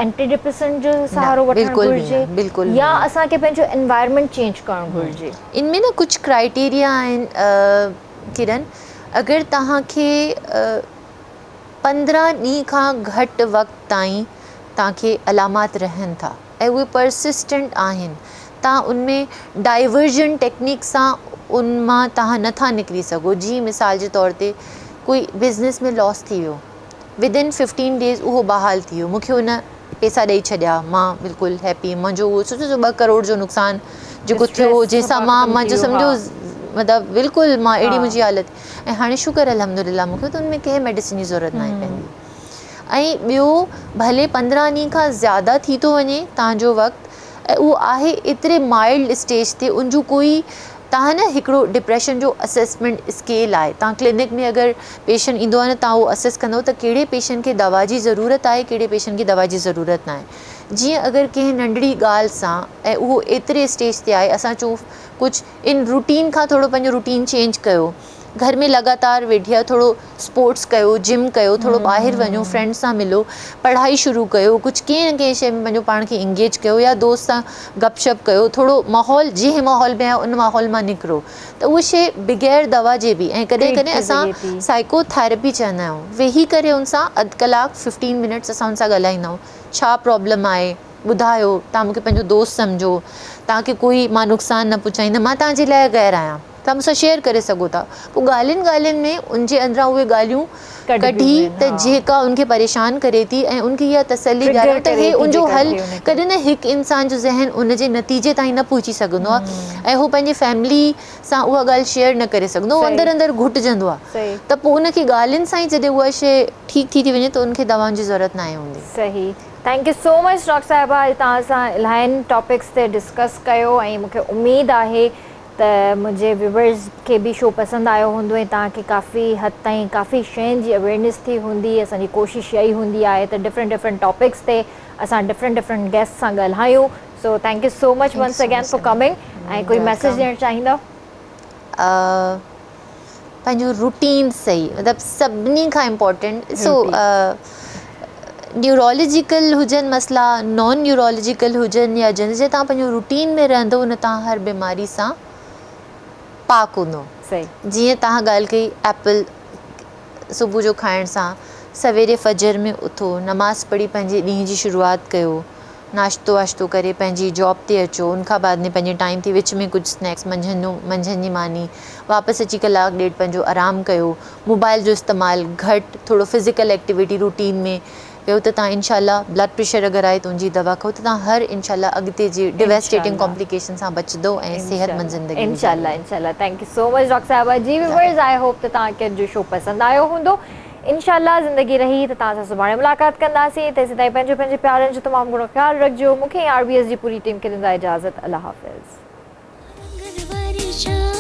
اينٽي ڊپريسنٽ جو سهارو وٺڻ گهرجي يا اسان کي پنهنجو انوائرمينٽ چينج ڪرڻ گهرجي؟ ان ۾ نه ڪجهه ڪرائيٽيريا آهن ڪرن اگر توهان کي 15 ڏينهن کان گهٽ وقت تائين توهان کي علامات رهن ٿا ۽ اهي پرسسٽنٽ آهن توهان ان ۾ ڊائيورجن ٽيڪنيڪ سان ان مان توهان نٿا نڪري سگهو جيئن مثال جي طور تي ڪوئي بزنس ۾ لاس ٿي ويو ود ان ففٽين ڊيز اهو بحال ٿي ويو مونکي ان پيسا ڏئي ڇڏيا مان بلڪل هيپي منهنجو اهو سوچو جو 2 ڪروڙ جو نقصان جيڪو ٿيو هو جنهن سان مان منهنجو سمجهو مطلب بلڪل مان اهڙي منهنجي حالت ۽ هاڻي شڪر الحمدلله مونکي ته ان ۾ ڪنهن ميڊيسن جي ضرورت ناهي پوندي ۽ ٻيو ڀلي 15 ڏينهن کان زياده ٿي ٿو وڃي تان جو وقت ۽ اهو آهي ايتري مائلڊ اسٽيج تي ان جو ڪوئي تان نه هڪڙو ڊپريشن جو اسيسمينٽ اسڪيل آهي تان ڪلينڪ ۾ اگر پيشنٽ ايندو آهي نه تان اهو اسيس ڪندو ته ڪهڙي پيشنٽ کي دوا جي ضرورت آهي ڪهڙي پيشنٽ کي دوا جي ضرورت ناهي جيئن اگر ڪنهن ننڍڙي ڳالهه سان ۽ اهو ايتري اسٽيج تي آهي اسان چون ڪجهه ان روٽين کان ٿورو پنهنجو روٽين چينج ڪيو گهر ۾ لڳاتار ويٺي آهيو ٿورو اسپورٽس ڪيو جم ڪيو ٿورو ٻاهر وڃو فرينڊ سان ملو پڙهائي شروع ڪيو ڪجهه ڪنهن نه ڪنهن شيء ۾ پنهنجو پاڻ کي انگيج ڪيو يا دوست سان گپ شپ ڪيو ٿورو ماحول جنهن ماحول ۾ آهيو ان ماحول مان نڪرو ته اها شيء بغير دوا جي به ۽ ڪڏهن ڪڏهن اسان سائيڪو ٿيراپي چوندا آهيون ويهي ڪري ان سان اڌ ڪلاڪ ففٽين منٽس اسان ان سان ڳالهائيندا آهيون ڇا پرابلم آهي ٻڌايو توهان مون کي پنهنجو دوست سمجهو توهان کي ڪوئي مان نقصان نه پهچائيندم مان توهان جي لاء غير آهيان توهان مون سان شيئر ڪري سگهو ٿا پوء ڳالهين ڳالهين ۾ ان جي اندران اهي ڳالهيون ڪڍي ته جيڪا ان کي پريشان ڪري ٿي ۽ ان کي اها تسلي ڏياريون ته هي ان جو حل ڪڏهن نه هڪ انسان جو ذهن ان جي نتيجي تائين نه پهچي سگهندو آهي ۽ هو پنهنجي فيملي سان اها ڳالهه شيئر نه ڪري سگهندو هو اندر اندر گهٽجندو آهي ته پوء ان کي ڳالهين سان ئي جڏهن اها شيء ٺيڪ ٿي ٿي وڃي ته ان کي دوائن جي ضرورت ناهي هوندي. صحيح thank you so much doctor صاحبه اڄ توهان سان الاهين ٽاپڪس تي ڊسڪس ڪيو ۽ مون کي اميد آهي ته منهنجي ويورز کي به شو پسند آيو هوندو ۽ توهان کي ڪافي حد تائين ڪافي شين جي اويئرنيس ٿي هوندي اسان جي ڪوشش اها ئي هوندي آهي ته ڊفرنٽ ڊفرنٽ ٽاپڪس تي اسان ڊفرنٽ ڊفرنٽ گيسٽ سان ڳالهايون so thank you so much once again for coming ۽ ڪوئي ميسيج ڏيڻ چاهيندؤ؟ پنهنجو روٽين صحيح مطلب سڀني کان امپورٽنٽ سو نيورولوجيڪل هجن مسئلا نان نيورولوجيڪل هجن يا جن جي تان پنهنجو روٽين ۾ رهندو نه تان هر بيماري سان پاڪ هوندو جيئن تان ڳالهه ڪئي ايپل صبح جو کائڻ سان سويري فجر ۾ اٿو نماز پڙهي پنهنجي ڏينهن جي شروعات ڪيو ناشتو واشتو ڪري پنهنجي جاب تي اچو ان کان بعد ۾ پنهنجي ٽائيم تي وچ ۾ ڪجهه اسنيڪس منجهند جو منجهند جي ماني واپس اچي ڪلاڪ ڏيڍ پنهنجو آرام ڪيو موبائل جو استعمال گهٽ ٿورو فزيڪل ايڪٽيوٽي روٽين ۾ ڪيو ته تان انشاء الله بلڊ پريشر اگر آهي ته ان جي دوا کائو ته تان هر انشاء الله اڳتي جي ڊويسٽيٽنگ ڪامپليڪيشن سان بچندو ۽ صحت مند زندگي انشاء الله انشاء الله thank you so much doctor صاحبه جي ويورز I hope ته توهان کي اڄ جو شو پسند آيو هوندو انشاء الله زندگي رهي ته توهان سان سڀاڻي ملاقات ڪنداسين تيسين تائين پنهنجو پنهنجي پيارن جو تمام گهڻو خيال رکجو مون کي ۽ آر بي ايس جي پوري ٽيم کي ڏيندا اجازت الله حافظ. رنگن واري شام.